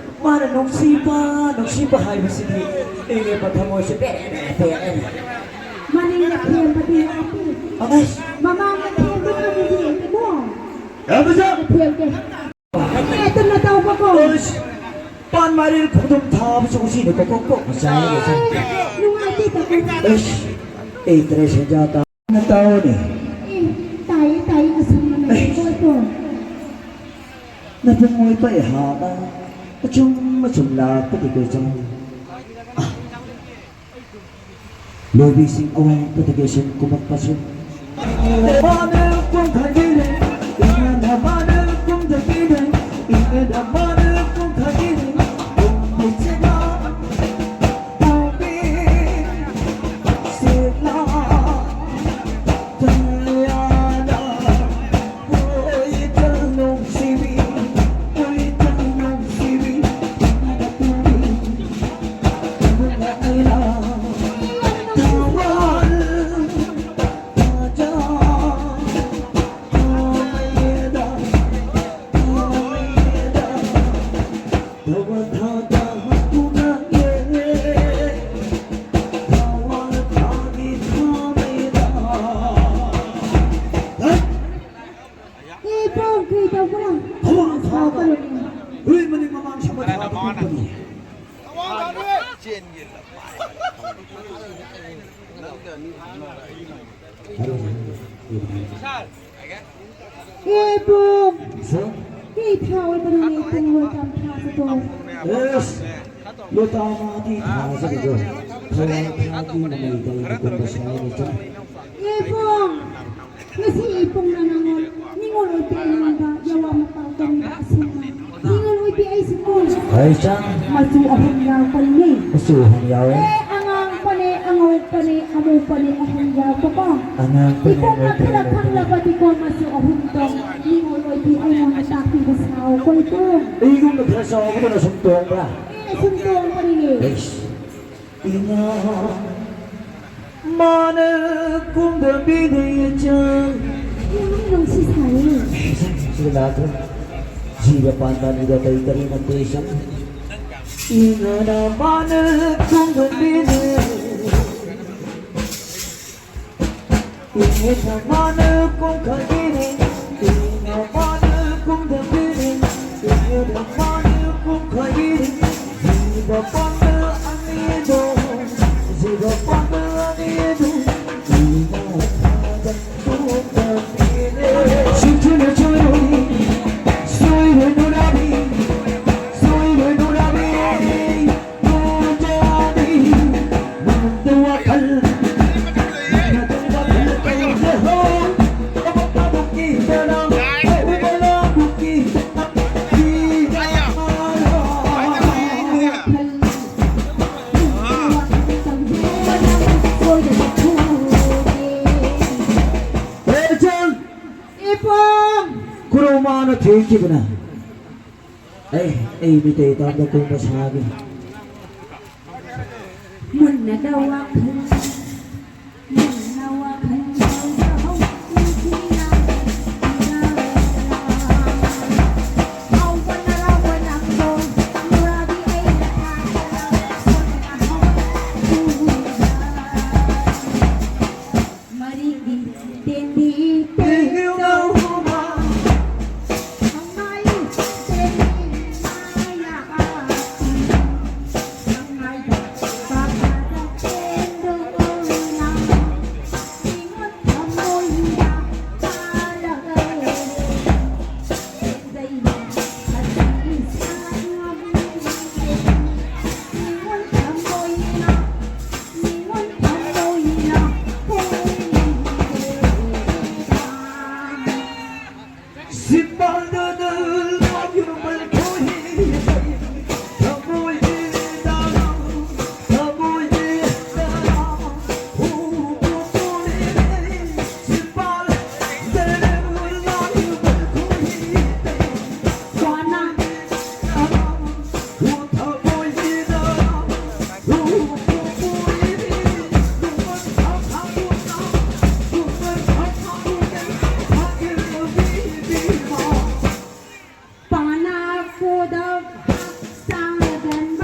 ꯃꯥꯅ ꯅꯨꯡꯁꯤꯕ, ꯅꯨꯡꯁꯤꯕ ꯍꯥꯏꯕꯁꯤꯗꯤ ꯑꯩꯒꯤ ꯊꯃꯣꯏꯁꯦ ꯄꯦꯔꯦ ꯄꯦꯔꯦ ꯄꯦꯔꯦ꯫ ꯃꯅꯤꯡꯗ ꯊꯦꯝꯕꯗꯤ ꯌꯥꯗꯦ꯫ ꯑꯁ, ꯃꯃꯥꯡꯗ ꯊꯦꯝꯕ ꯉꯝꯃꯤꯗꯤ ꯏꯕꯨꯡꯉꯣ꯫ ꯌꯥꯕꯖꯥ꯫ ꯊꯦꯝꯒꯦ꯫ ꯑꯦ, ꯇꯨꯝꯅ ꯇꯧꯕꯀꯣ꯫ ꯑꯁ, ꯄꯥꯟ ꯃꯔꯤꯜ ꯈꯨꯗꯨꯝ ꯊꯥꯕꯁꯨ ꯉꯁꯤꯅꯦ ꯀꯣ ꯀꯣ ꯀꯣ꯫ ꯉꯁꯥꯏ, ꯉꯁꯥꯏ꯫ ꯅꯨꯡꯉꯥꯏꯇꯦ ꯇꯧꯕ꯫ ꯑꯁ, ꯑꯩ ꯇꯔꯦꯠ ꯁꯦꯟꯖꯥ ꯇꯥꯅ ꯇꯥꯎꯅꯦ꯫ ꯑꯦ, ꯇꯥꯏꯌꯦ, ꯇꯥꯏꯌꯦ, ꯑꯁꯨꯝꯅ ꯂꯩ ꯀꯣꯏꯀꯣ꯫ ꯅꯄꯨꯡ ꯑꯣꯏꯕ ꯑꯩꯍꯥꯛꯅ ꯑꯆꯨꯝ ꯑꯆꯨꯝ ꯂꯥꯛꯄꯗꯤ ꯀꯣꯏꯆꯪ꯫ ꯂꯣꯏꯕꯤꯁꯤꯡ ꯀꯣꯏ ꯄꯨꯊꯒꯦꯁꯤꯡ ꯀꯨꯝꯃꯛꯄꯁꯨ꯫ ꯃꯥꯅ ꯀꯨꯝꯊꯒꯤꯔꯦ, ꯏꯉꯥꯅ ꯃꯥꯅ ꯀꯨꯝꯊꯒꯤꯔꯦ, ꯏꯉꯥꯅ ꯃꯥꯅ ꯀꯨꯝꯊꯒꯤꯔꯦ, ꯀꯨꯝꯊꯒꯤꯔꯦ꯫ ꯑꯦ, ꯄꯥꯎ ꯀꯩ ꯇꯧꯕ꯭ꯔꯥ? ꯁꯥꯎꯒꯅꯨꯅꯦ꯫ ꯍꯨꯏ ꯃꯅꯤꯡ ꯃꯃꯥꯡ ꯁꯝꯕ ꯊꯥꯕ ꯀꯨꯝꯕꯅꯤ꯫ ꯑꯦ, ꯄꯥꯎ꯫ ꯀꯩ ꯊꯥ ꯑꯣꯏꯕꯅꯣꯅꯦ, ꯄꯨꯡ ꯑꯣꯏ ꯀꯌꯥꯝ ꯊꯥꯁꯤꯕꯣ? ꯑꯦꯁ, ꯂꯣꯇꯥ ꯃꯥꯗꯤ ꯊꯥꯖꯕꯗꯣ ꯊꯋꯥꯏ ꯊꯥꯒꯤ ꯃꯃꯩꯗ ꯂꯨꯀꯨꯝꯕ ꯁꯥꯏꯅ ꯆꯪ꯫ ꯑꯦ, ꯄꯥꯎ꯫ ꯉꯁꯤ ꯏꯄꯨꯡꯅ ꯅꯉꯣꯟ ꯅꯤꯡꯉꯣꯜ ꯑꯣꯏꯕꯤ ꯑꯩꯉꯣꯟꯗ ꯌꯥꯋꯥ ꯃꯄꯥꯎ ꯇꯝꯕ ꯑꯁꯨꯝꯅ ꯅꯤꯡꯉꯣꯜ ꯑꯣꯏꯕꯤ ꯑꯩꯁꯨ ꯀꯣ꯫ ꯍꯩ ꯆꯥ꯫ ꯃꯆꯨ ꯑꯍꯨꯝ ꯌꯥꯎꯕꯅꯤ꯫ ꯃꯆꯨ ꯑꯍꯨꯝ ꯌꯥꯎꯋꯦ꯫ ꯑꯦ, ꯑꯉꯥꯡꯕꯅꯦ, ꯑꯉꯧꯕꯅꯦ, ꯑꯃꯨꯕꯅꯦ ꯑꯍꯨꯝ ꯌꯥꯎꯕꯀꯣ꯫ ꯑꯉꯥꯡꯕꯅꯦ, ꯏꯄꯨꯡꯅ ꯑꯉꯧꯕꯅꯦ, ꯈꯔ ꯑꯃꯨꯕꯅꯦ꯫ ꯈꯪꯂꯕꯗꯤꯀꯣ ꯃꯆꯨ ꯑꯍꯨꯝꯗꯣ ꯅꯤꯡꯉꯣꯜ ꯑꯣꯏꯕꯤ ꯑꯩꯉꯣꯟꯗ ꯇꯥꯛꯄꯤꯕ ꯁꯥꯎ ꯀꯣ ꯏꯄꯨꯡ꯫ ꯑꯩꯒꯨꯝꯅ ꯈꯔ ꯆꯥꯎꯕꯗꯨꯅ ꯁꯨꯝ ꯇꯣꯡꯕ꯭ꯔꯥ? ꯑꯦ, ꯁꯨꯝ ꯇꯣꯡꯕꯅꯤꯅꯦ꯫ ꯑꯩꯁ, ꯏꯃꯥ, ꯃꯥꯅ ꯀꯨꯝꯗꯕꯤꯗ ꯆꯪ꯫ ꯌꯥꯝ ꯅꯨꯡꯁꯤ ꯁꯥꯏꯌꯦ꯫ ꯁꯤꯗ ꯂꯥꯛꯈ꯭ꯔꯦ꯫ ꯖꯤꯕ ꯄꯥꯟꯕ ꯑꯅꯤꯗ ꯀꯔꯤ ꯀꯔꯤ ꯅꯠꯇꯦ ꯁꯪ? Ina na manu kung bine. Ina manu kung kagine. Ina manu kung bine. Ina manu kung kagine. Ziba panda anido. Ziba panda anido. Ina manu kung kagine. Shukuna choroni. Soy renurabi. Soy renurabi. ꯏꯄꯨ! ꯈꯨꯔꯧ ꯃꯥꯅ ꯊꯦꯡꯈꯤꯕꯅ ꯑꯩ, ꯑꯩ ꯃꯤꯇꯩ ꯇꯥꯝꯗ ꯀꯨꯝꯕ ꯁꯥꯒꯦ꯫ ꯃꯨꯟꯅꯗ ꯋꯥꯈꯜ, ꯃꯨꯟꯅ ꯋꯥꯈꯜ ꯇꯧꯕ ꯍꯧꯈꯤꯕ꯫ ꯍꯧꯕꯅ ꯂꯥꯎꯕ ꯅꯪꯕꯨ, ꯅꯨꯔꯥꯕꯤ ꯑꯩꯅ ꯊꯥꯗꯅ ꯁꯣꯟꯗꯅ ꯍꯧꯒꯠꯂꯛꯄ꯫ ꯃꯔꯤꯒꯤ ꯇꯦꯟꯕꯤ ꯇꯦꯟꯕꯤ ꯇꯧꯕ꯫ ꯃꯃꯥꯏ ꯇꯦꯟꯕꯤ ꯃꯥꯏ ꯂꯥꯛꯄ꯫ ꯃꯃꯥꯏꯗ ꯄꯥꯛꯄꯗ ꯇꯦꯟꯗꯨ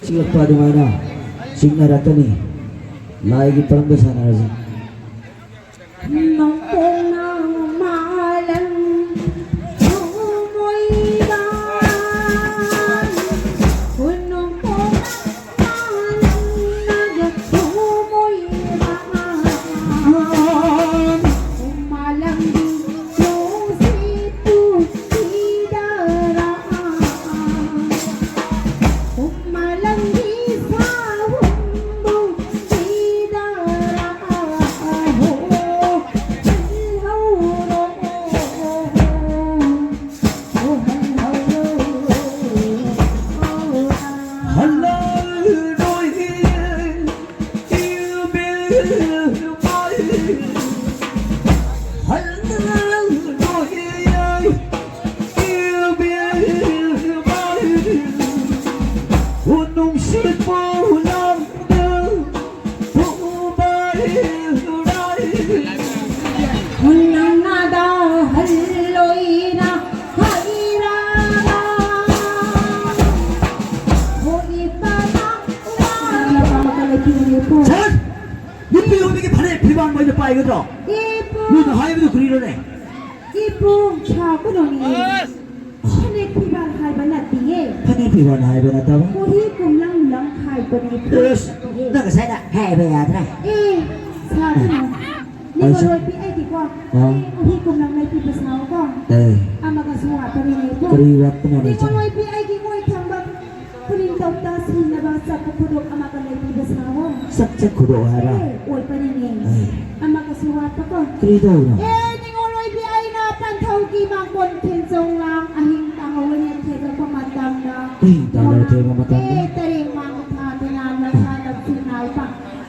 ꯆꯤꯛꯂꯛꯄ ꯑꯗꯨꯃꯥꯏꯅ ꯆꯤꯛꯅꯔꯛꯀꯅꯤ꯫ ꯂꯥꯏꯒꯤ ꯄꯔꯝꯗ ꯁꯥꯟꯅꯔꯁꯤ꯫ ꯅꯣꯡꯄꯣꯛꯅ ꯃꯥꯂꯪ ꯊꯣꯡꯃꯣꯏꯕ, ꯅꯣꯡꯄꯣꯛꯅ ꯃꯥꯂꯪꯅꯒ ꯊꯣꯡꯃꯣꯏꯕ꯫ ꯁꯠ! ꯅꯨꯄꯤ ꯑꯣꯏꯕꯒꯤ ꯐꯅꯦꯛ ꯐꯤꯕꯥꯡ ꯑꯣꯏꯅ ꯄꯥꯏꯒꯗ꯭ꯔꯣ? ꯏꯄꯨ! ꯅꯣꯏꯅ ꯍꯥꯏꯕꯗꯨ ꯀꯔꯤꯅꯣꯅꯦ? ꯏꯄꯨ, ꯁꯥꯎꯒꯅꯨꯅꯦ꯫ ꯐꯅꯦꯛ ꯐꯤꯕꯥꯡ ꯍꯥꯏꯕ ꯅꯠꯇꯤꯌꯦ꯫ ꯐꯅꯦꯛ ꯐꯤꯕꯥꯡ ꯍꯥꯏꯕ ꯅꯠꯇꯕ? ꯀꯣꯔꯤ ꯀꯨꯝꯂꯪ ꯂꯨꯂꯪ ꯍꯥꯏꯕꯅꯦ꯫ ꯑꯦꯁ, ꯅꯪ ꯉꯁꯥꯏꯅ ꯍꯥꯏꯕ ꯌꯥꯗ꯭ꯔꯥ? ꯑꯦ, ꯁꯥꯎꯒꯅꯨ꯫ ꯅꯤꯡꯉꯣꯜ ꯑꯣꯏꯕꯤ ꯑꯩꯒꯤꯀꯣ, ꯑꯥ꯫ ꯀꯣꯔꯤ ꯀꯨꯝꯂꯪ ꯂꯩꯕꯤꯕ ꯁꯥꯎꯀꯣ꯫ ꯑꯦ꯫ ꯑꯃꯒꯁꯨ ꯋꯥꯠꯄꯅꯤꯅꯦ ꯏꯄꯨ꯫ ꯀꯔꯤ ꯋꯥꯠꯄꯅꯣꯅꯦ, ꯅꯤꯡꯉꯣꯜ ꯏꯆꯥ? ꯑꯣꯏꯕꯤ ꯑꯩꯒꯤ ꯑꯣꯏꯊꯪꯕ ꯄꯨꯛꯅꯤꯡ ꯇꯧꯇ ꯁꯤꯟꯅꯕ ꯆꯠꯄ ꯈꯨꯗꯣꯞ ꯑꯃꯒ ꯂꯩꯕꯤꯕ ꯁꯥꯑꯣ꯫ ꯆꯠ ꯆꯠ ꯈꯨꯗꯣꯞ ꯍꯥꯏꯕ? ꯑꯦ, ꯑꯣꯏꯕꯅꯤꯅꯦ꯫ ꯑꯦ꯫ ꯑꯃꯒꯁꯨ ꯋꯥꯠꯄꯀꯣ꯫ ꯀꯔꯤ ꯇꯧꯔꯤꯅꯣ? ꯑꯦ, ꯅꯤꯡꯉꯣꯜ ꯑꯣꯏꯕꯤ ꯑꯩꯅ ꯄꯟꯊꯧꯒꯤ ꯃꯥꯡꯒꯣꯟ ꯈꯦꯟꯖꯧ ꯂꯥꯡ ꯑꯍꯤꯡ ꯇꯥꯍꯧ ꯑꯣꯏꯅ ꯊꯦꯡꯂꯛꯄ ꯃꯇꯝꯗ꯫ ꯑꯍꯤꯡ ꯇꯥꯍꯧ ꯊꯦꯡꯂꯛꯄ ꯃꯇꯝꯗ? ꯑꯦ, ꯇꯔꯦꯡ ꯃꯥꯡ ꯊꯥꯗꯨꯅ ꯂꯧꯁꯥ ꯂꯧꯁꯤꯟ ꯅꯥꯏꯕ꯫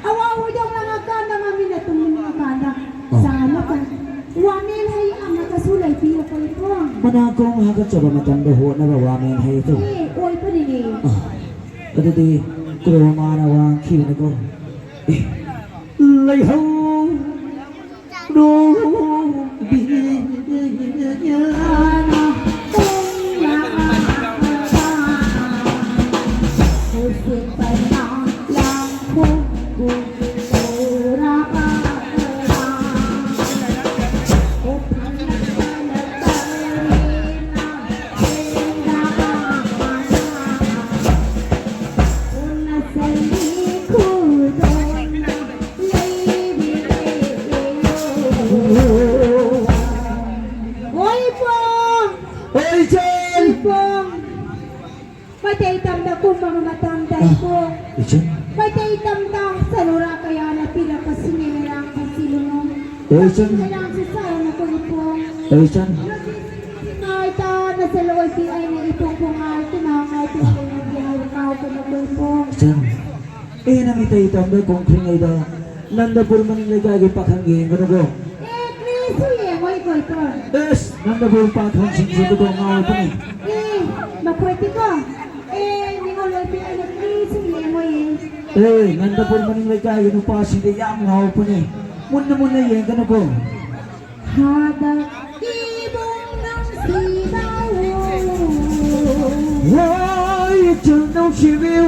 ꯑꯋꯥ ꯍꯣꯏꯗꯣꯛ ꯂꯥꯡꯉꯀꯥꯟꯗ ꯃꯃꯤꯅ ꯇꯨꯝꯅꯤꯡꯉꯀꯥꯟꯗ ꯑꯣ꯫ ꯆꯥꯅꯕ ꯋꯥꯃꯦꯜ ꯍꯩ ꯑꯃꯒꯁꯨ ꯂꯩꯕꯤꯌꯨꯀꯣ ꯏꯕꯨꯡ꯫ ꯃꯅꯥꯀꯣꯡ ꯍꯥꯀꯠꯆꯕ ꯃꯇꯝꯗ ꯍꯣꯠꯅꯕ ꯋꯥꯃꯦꯜ ꯍꯩ ꯑꯗꯨ꯫ ꯑꯦ, ꯑꯣꯏꯕꯅꯤꯅꯦ꯫ ꯑ, ꯑꯗꯨꯗꯤ ꯀ꯭ꯔꯣꯃꯥꯅ ꯋꯥꯡꯈꯤꯕꯅꯤꯀꯣ꯫ ꯑꯦ, ꯂꯩꯍꯧ ꯔꯣꯕꯤ꯫ ꯃꯩꯇꯩ ꯇꯝꯗ ꯀꯨꯝꯃꯕ ꯃꯇꯝꯗ ꯑꯥ, ꯏꯕꯨꯡ, ꯏꯆꯟ꯫ ꯃꯩꯇꯩ ꯇꯝꯗ ꯁꯅꯨꯔꯥ ꯀꯌꯥꯅ ꯄꯤꯔꯛꯄ ꯁꯤꯅꯦ ꯂꯩꯔꯥꯡ ꯈꯣꯡꯁꯤꯜꯂꯨꯅꯨ꯫ ꯑꯦ, ꯏꯆꯟ꯫ ꯂꯩꯔꯥꯡꯁꯤ ꯆꯥꯔꯅꯨꯀꯣ ꯏꯕꯨꯡ꯫ ꯑꯦ, ꯏꯆꯟ꯫ ꯅꯨꯄꯤꯁꯤꯡꯁꯤ ꯉꯥꯏꯇꯥꯅ ꯆꯠꯂꯣꯏꯁꯤ ꯑꯩꯅ ꯏꯄꯣꯡ ꯄꯣꯡ ꯉꯥꯏꯇꯨꯅ ꯉꯥꯏꯇꯨꯅ ꯂꯩꯔꯒꯦ ꯍꯥꯏꯕ ꯀꯥꯎꯒꯅꯨꯀꯣ ꯏꯕꯨꯡ꯫ ꯏꯆꯟ꯫ ꯑꯩꯅ ꯃꯩꯇꯩ ꯇꯝꯗ ꯀꯨꯝꯈ꯭ꯔꯤꯉꯩꯗ ꯅꯟꯗꯄꯨꯔ ꯃꯅꯤꯡ ꯂꯩꯀꯥꯏꯒꯤ ꯄꯥꯈꯪ ꯌꯦꯡꯒꯅꯨꯀꯣ꯫ ꯑꯦ, ꯀ꯭ꯔꯤꯁꯨ ꯌꯦꯡꯉꯣꯏ ꯀꯣꯏꯄꯣ꯫ ꯑꯦꯁ, ꯅꯟꯗꯄꯨꯔ ꯄꯥꯈꯪꯁꯤꯡꯁꯤꯗꯤꯀꯣ ꯉꯥꯎꯕꯅꯤ꯫ ꯑꯦ, ꯃꯈꯣꯏꯗꯤꯀꯣ, ꯑꯦ, ꯅꯤꯉꯣꯜ ꯑꯣꯏꯕꯤ ꯑꯩꯅ ꯀ꯭ꯔꯤꯁꯨ ꯌꯦꯡꯉꯣꯏꯌꯦ꯫ ꯑꯦ, ꯅꯟꯗꯄꯨꯔ ꯃꯅꯤꯡ ꯂꯩꯀꯥꯏꯒꯤ ꯅꯨꯄꯥꯁꯤꯡꯗꯤ ꯌꯥꯝ ꯉꯥꯎꯕꯅꯤ꯫ ꯃꯨꯟꯅ ꯃꯨꯟꯅ ꯌꯦꯡꯒꯅꯨꯀꯣ꯫ ꯍꯥꯗ ꯏꯕꯨꯡ ꯅꯨꯡꯁꯤꯕꯥꯎ꯫ ꯍꯣꯏ, ꯏꯆꯟ ꯅꯨꯡꯁꯤꯕꯤꯌꯨ꯫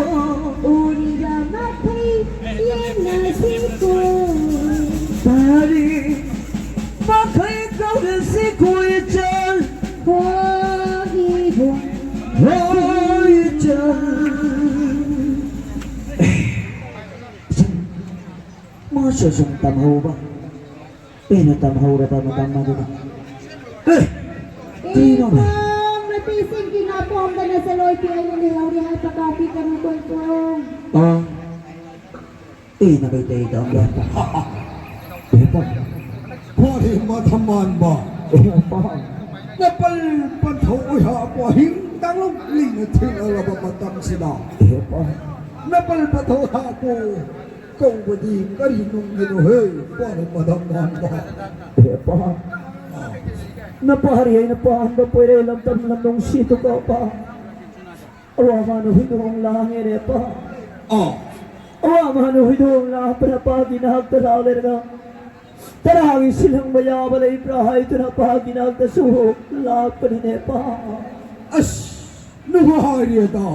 ꯎꯔꯤꯕ ꯃꯈꯩ ꯌꯦꯡꯅꯁꯤꯀꯣ꯫ ꯇꯥꯔꯤ ꯃꯈꯩ ꯀꯧꯅꯁꯤꯀꯣ ꯏꯆꯟ꯫ ꯍꯣꯏ ꯏꯕꯨꯡ꯫ ꯍꯣꯏ ꯏꯆꯟ꯫ ꯏꯆꯟ, ꯃꯥꯁꯨ ꯁꯨꯝ ꯇꯝꯍꯧꯕ꯫ ꯑꯩꯅ ꯇꯝꯍꯧꯔꯕ ꯃꯇꯝ ꯑꯗꯨꯗ꯫ ꯑꯦ! ꯀꯩꯅꯣꯅꯦ? ꯏꯕꯨꯡ, ꯅꯨꯄꯤꯁꯤꯡꯒꯤ ꯅꯥꯄꯣꯝꯗꯅ ꯆꯂꯣꯏ ꯄꯤꯔꯒ ꯂꯩꯍꯧꯔꯦ ꯍꯥꯏꯕ ꯀꯥꯎꯕꯤꯒꯅꯨ, ꯀꯣꯏꯄꯣꯡ꯫ ꯑꯥ꯫ ꯑꯩꯅ ꯃꯩꯇꯩ ꯇꯝꯕ꯫ ꯏꯄꯥ꯫ ꯋꯥꯔꯤ ꯃꯊꯝ ꯃꯥꯟꯕ꯫ ꯏꯄꯥ꯫ ꯅꯄꯜ ꯄꯟꯊꯧ ꯑꯣꯏꯍꯥ ꯋꯥꯍꯤꯡ ꯇꯥꯡꯂꯧ ꯂꯤꯅ ꯊꯦꯡꯅꯔꯕ ꯃꯇꯝꯁꯤꯗ꯫ ꯏꯄꯥ꯫ ꯅꯄꯜ ꯄꯟꯊꯧ ꯍꯥꯄꯨ꯫ ꯀꯧꯕꯗꯤ ꯀꯔꯤ ꯅꯨꯡꯒꯤꯅꯣ ꯍꯦ? ꯄꯥꯔꯦ ꯃꯗꯝ ꯃꯥꯟꯕ꯫ ꯑꯦ ꯄꯥ, ꯅꯄꯥꯔꯤ ꯍꯩꯅ ꯄꯥꯟꯕ ꯄꯣꯏꯔꯦ ꯂꯝꯗꯝ ꯂꯝ ꯅꯨꯡꯁꯤꯗꯨ ꯀꯧꯕ꯫ ꯑꯋꯥ ꯃꯥꯅ ꯍꯨꯏꯗꯣꯡ ꯂꯥꯡꯉꯦꯅꯦ ꯄꯥ꯫ ꯑꯥ꯫ ꯑꯋꯥ ꯃꯥꯅ ꯍꯨꯏꯗꯣꯡ ꯂꯥꯡꯕꯅ ꯄꯥꯒꯤ ꯅꯥꯛꯇ ꯂꯥꯛꯂꯦꯔꯒ ꯇꯔꯥꯒꯤ ꯁꯤꯜꯍꯪꯕ ꯌꯥꯕ ꯂꯩꯕ꯭ꯔꯥ ꯍꯥꯏꯗꯨꯅ ꯄꯥꯒꯤ ꯅꯥꯛꯇꯁꯨ ꯂꯥꯛꯄꯅꯤꯅꯦ ꯄꯥ꯫ ꯑꯁ! ꯅꯨꯡꯉꯥꯏꯔꯦꯗ,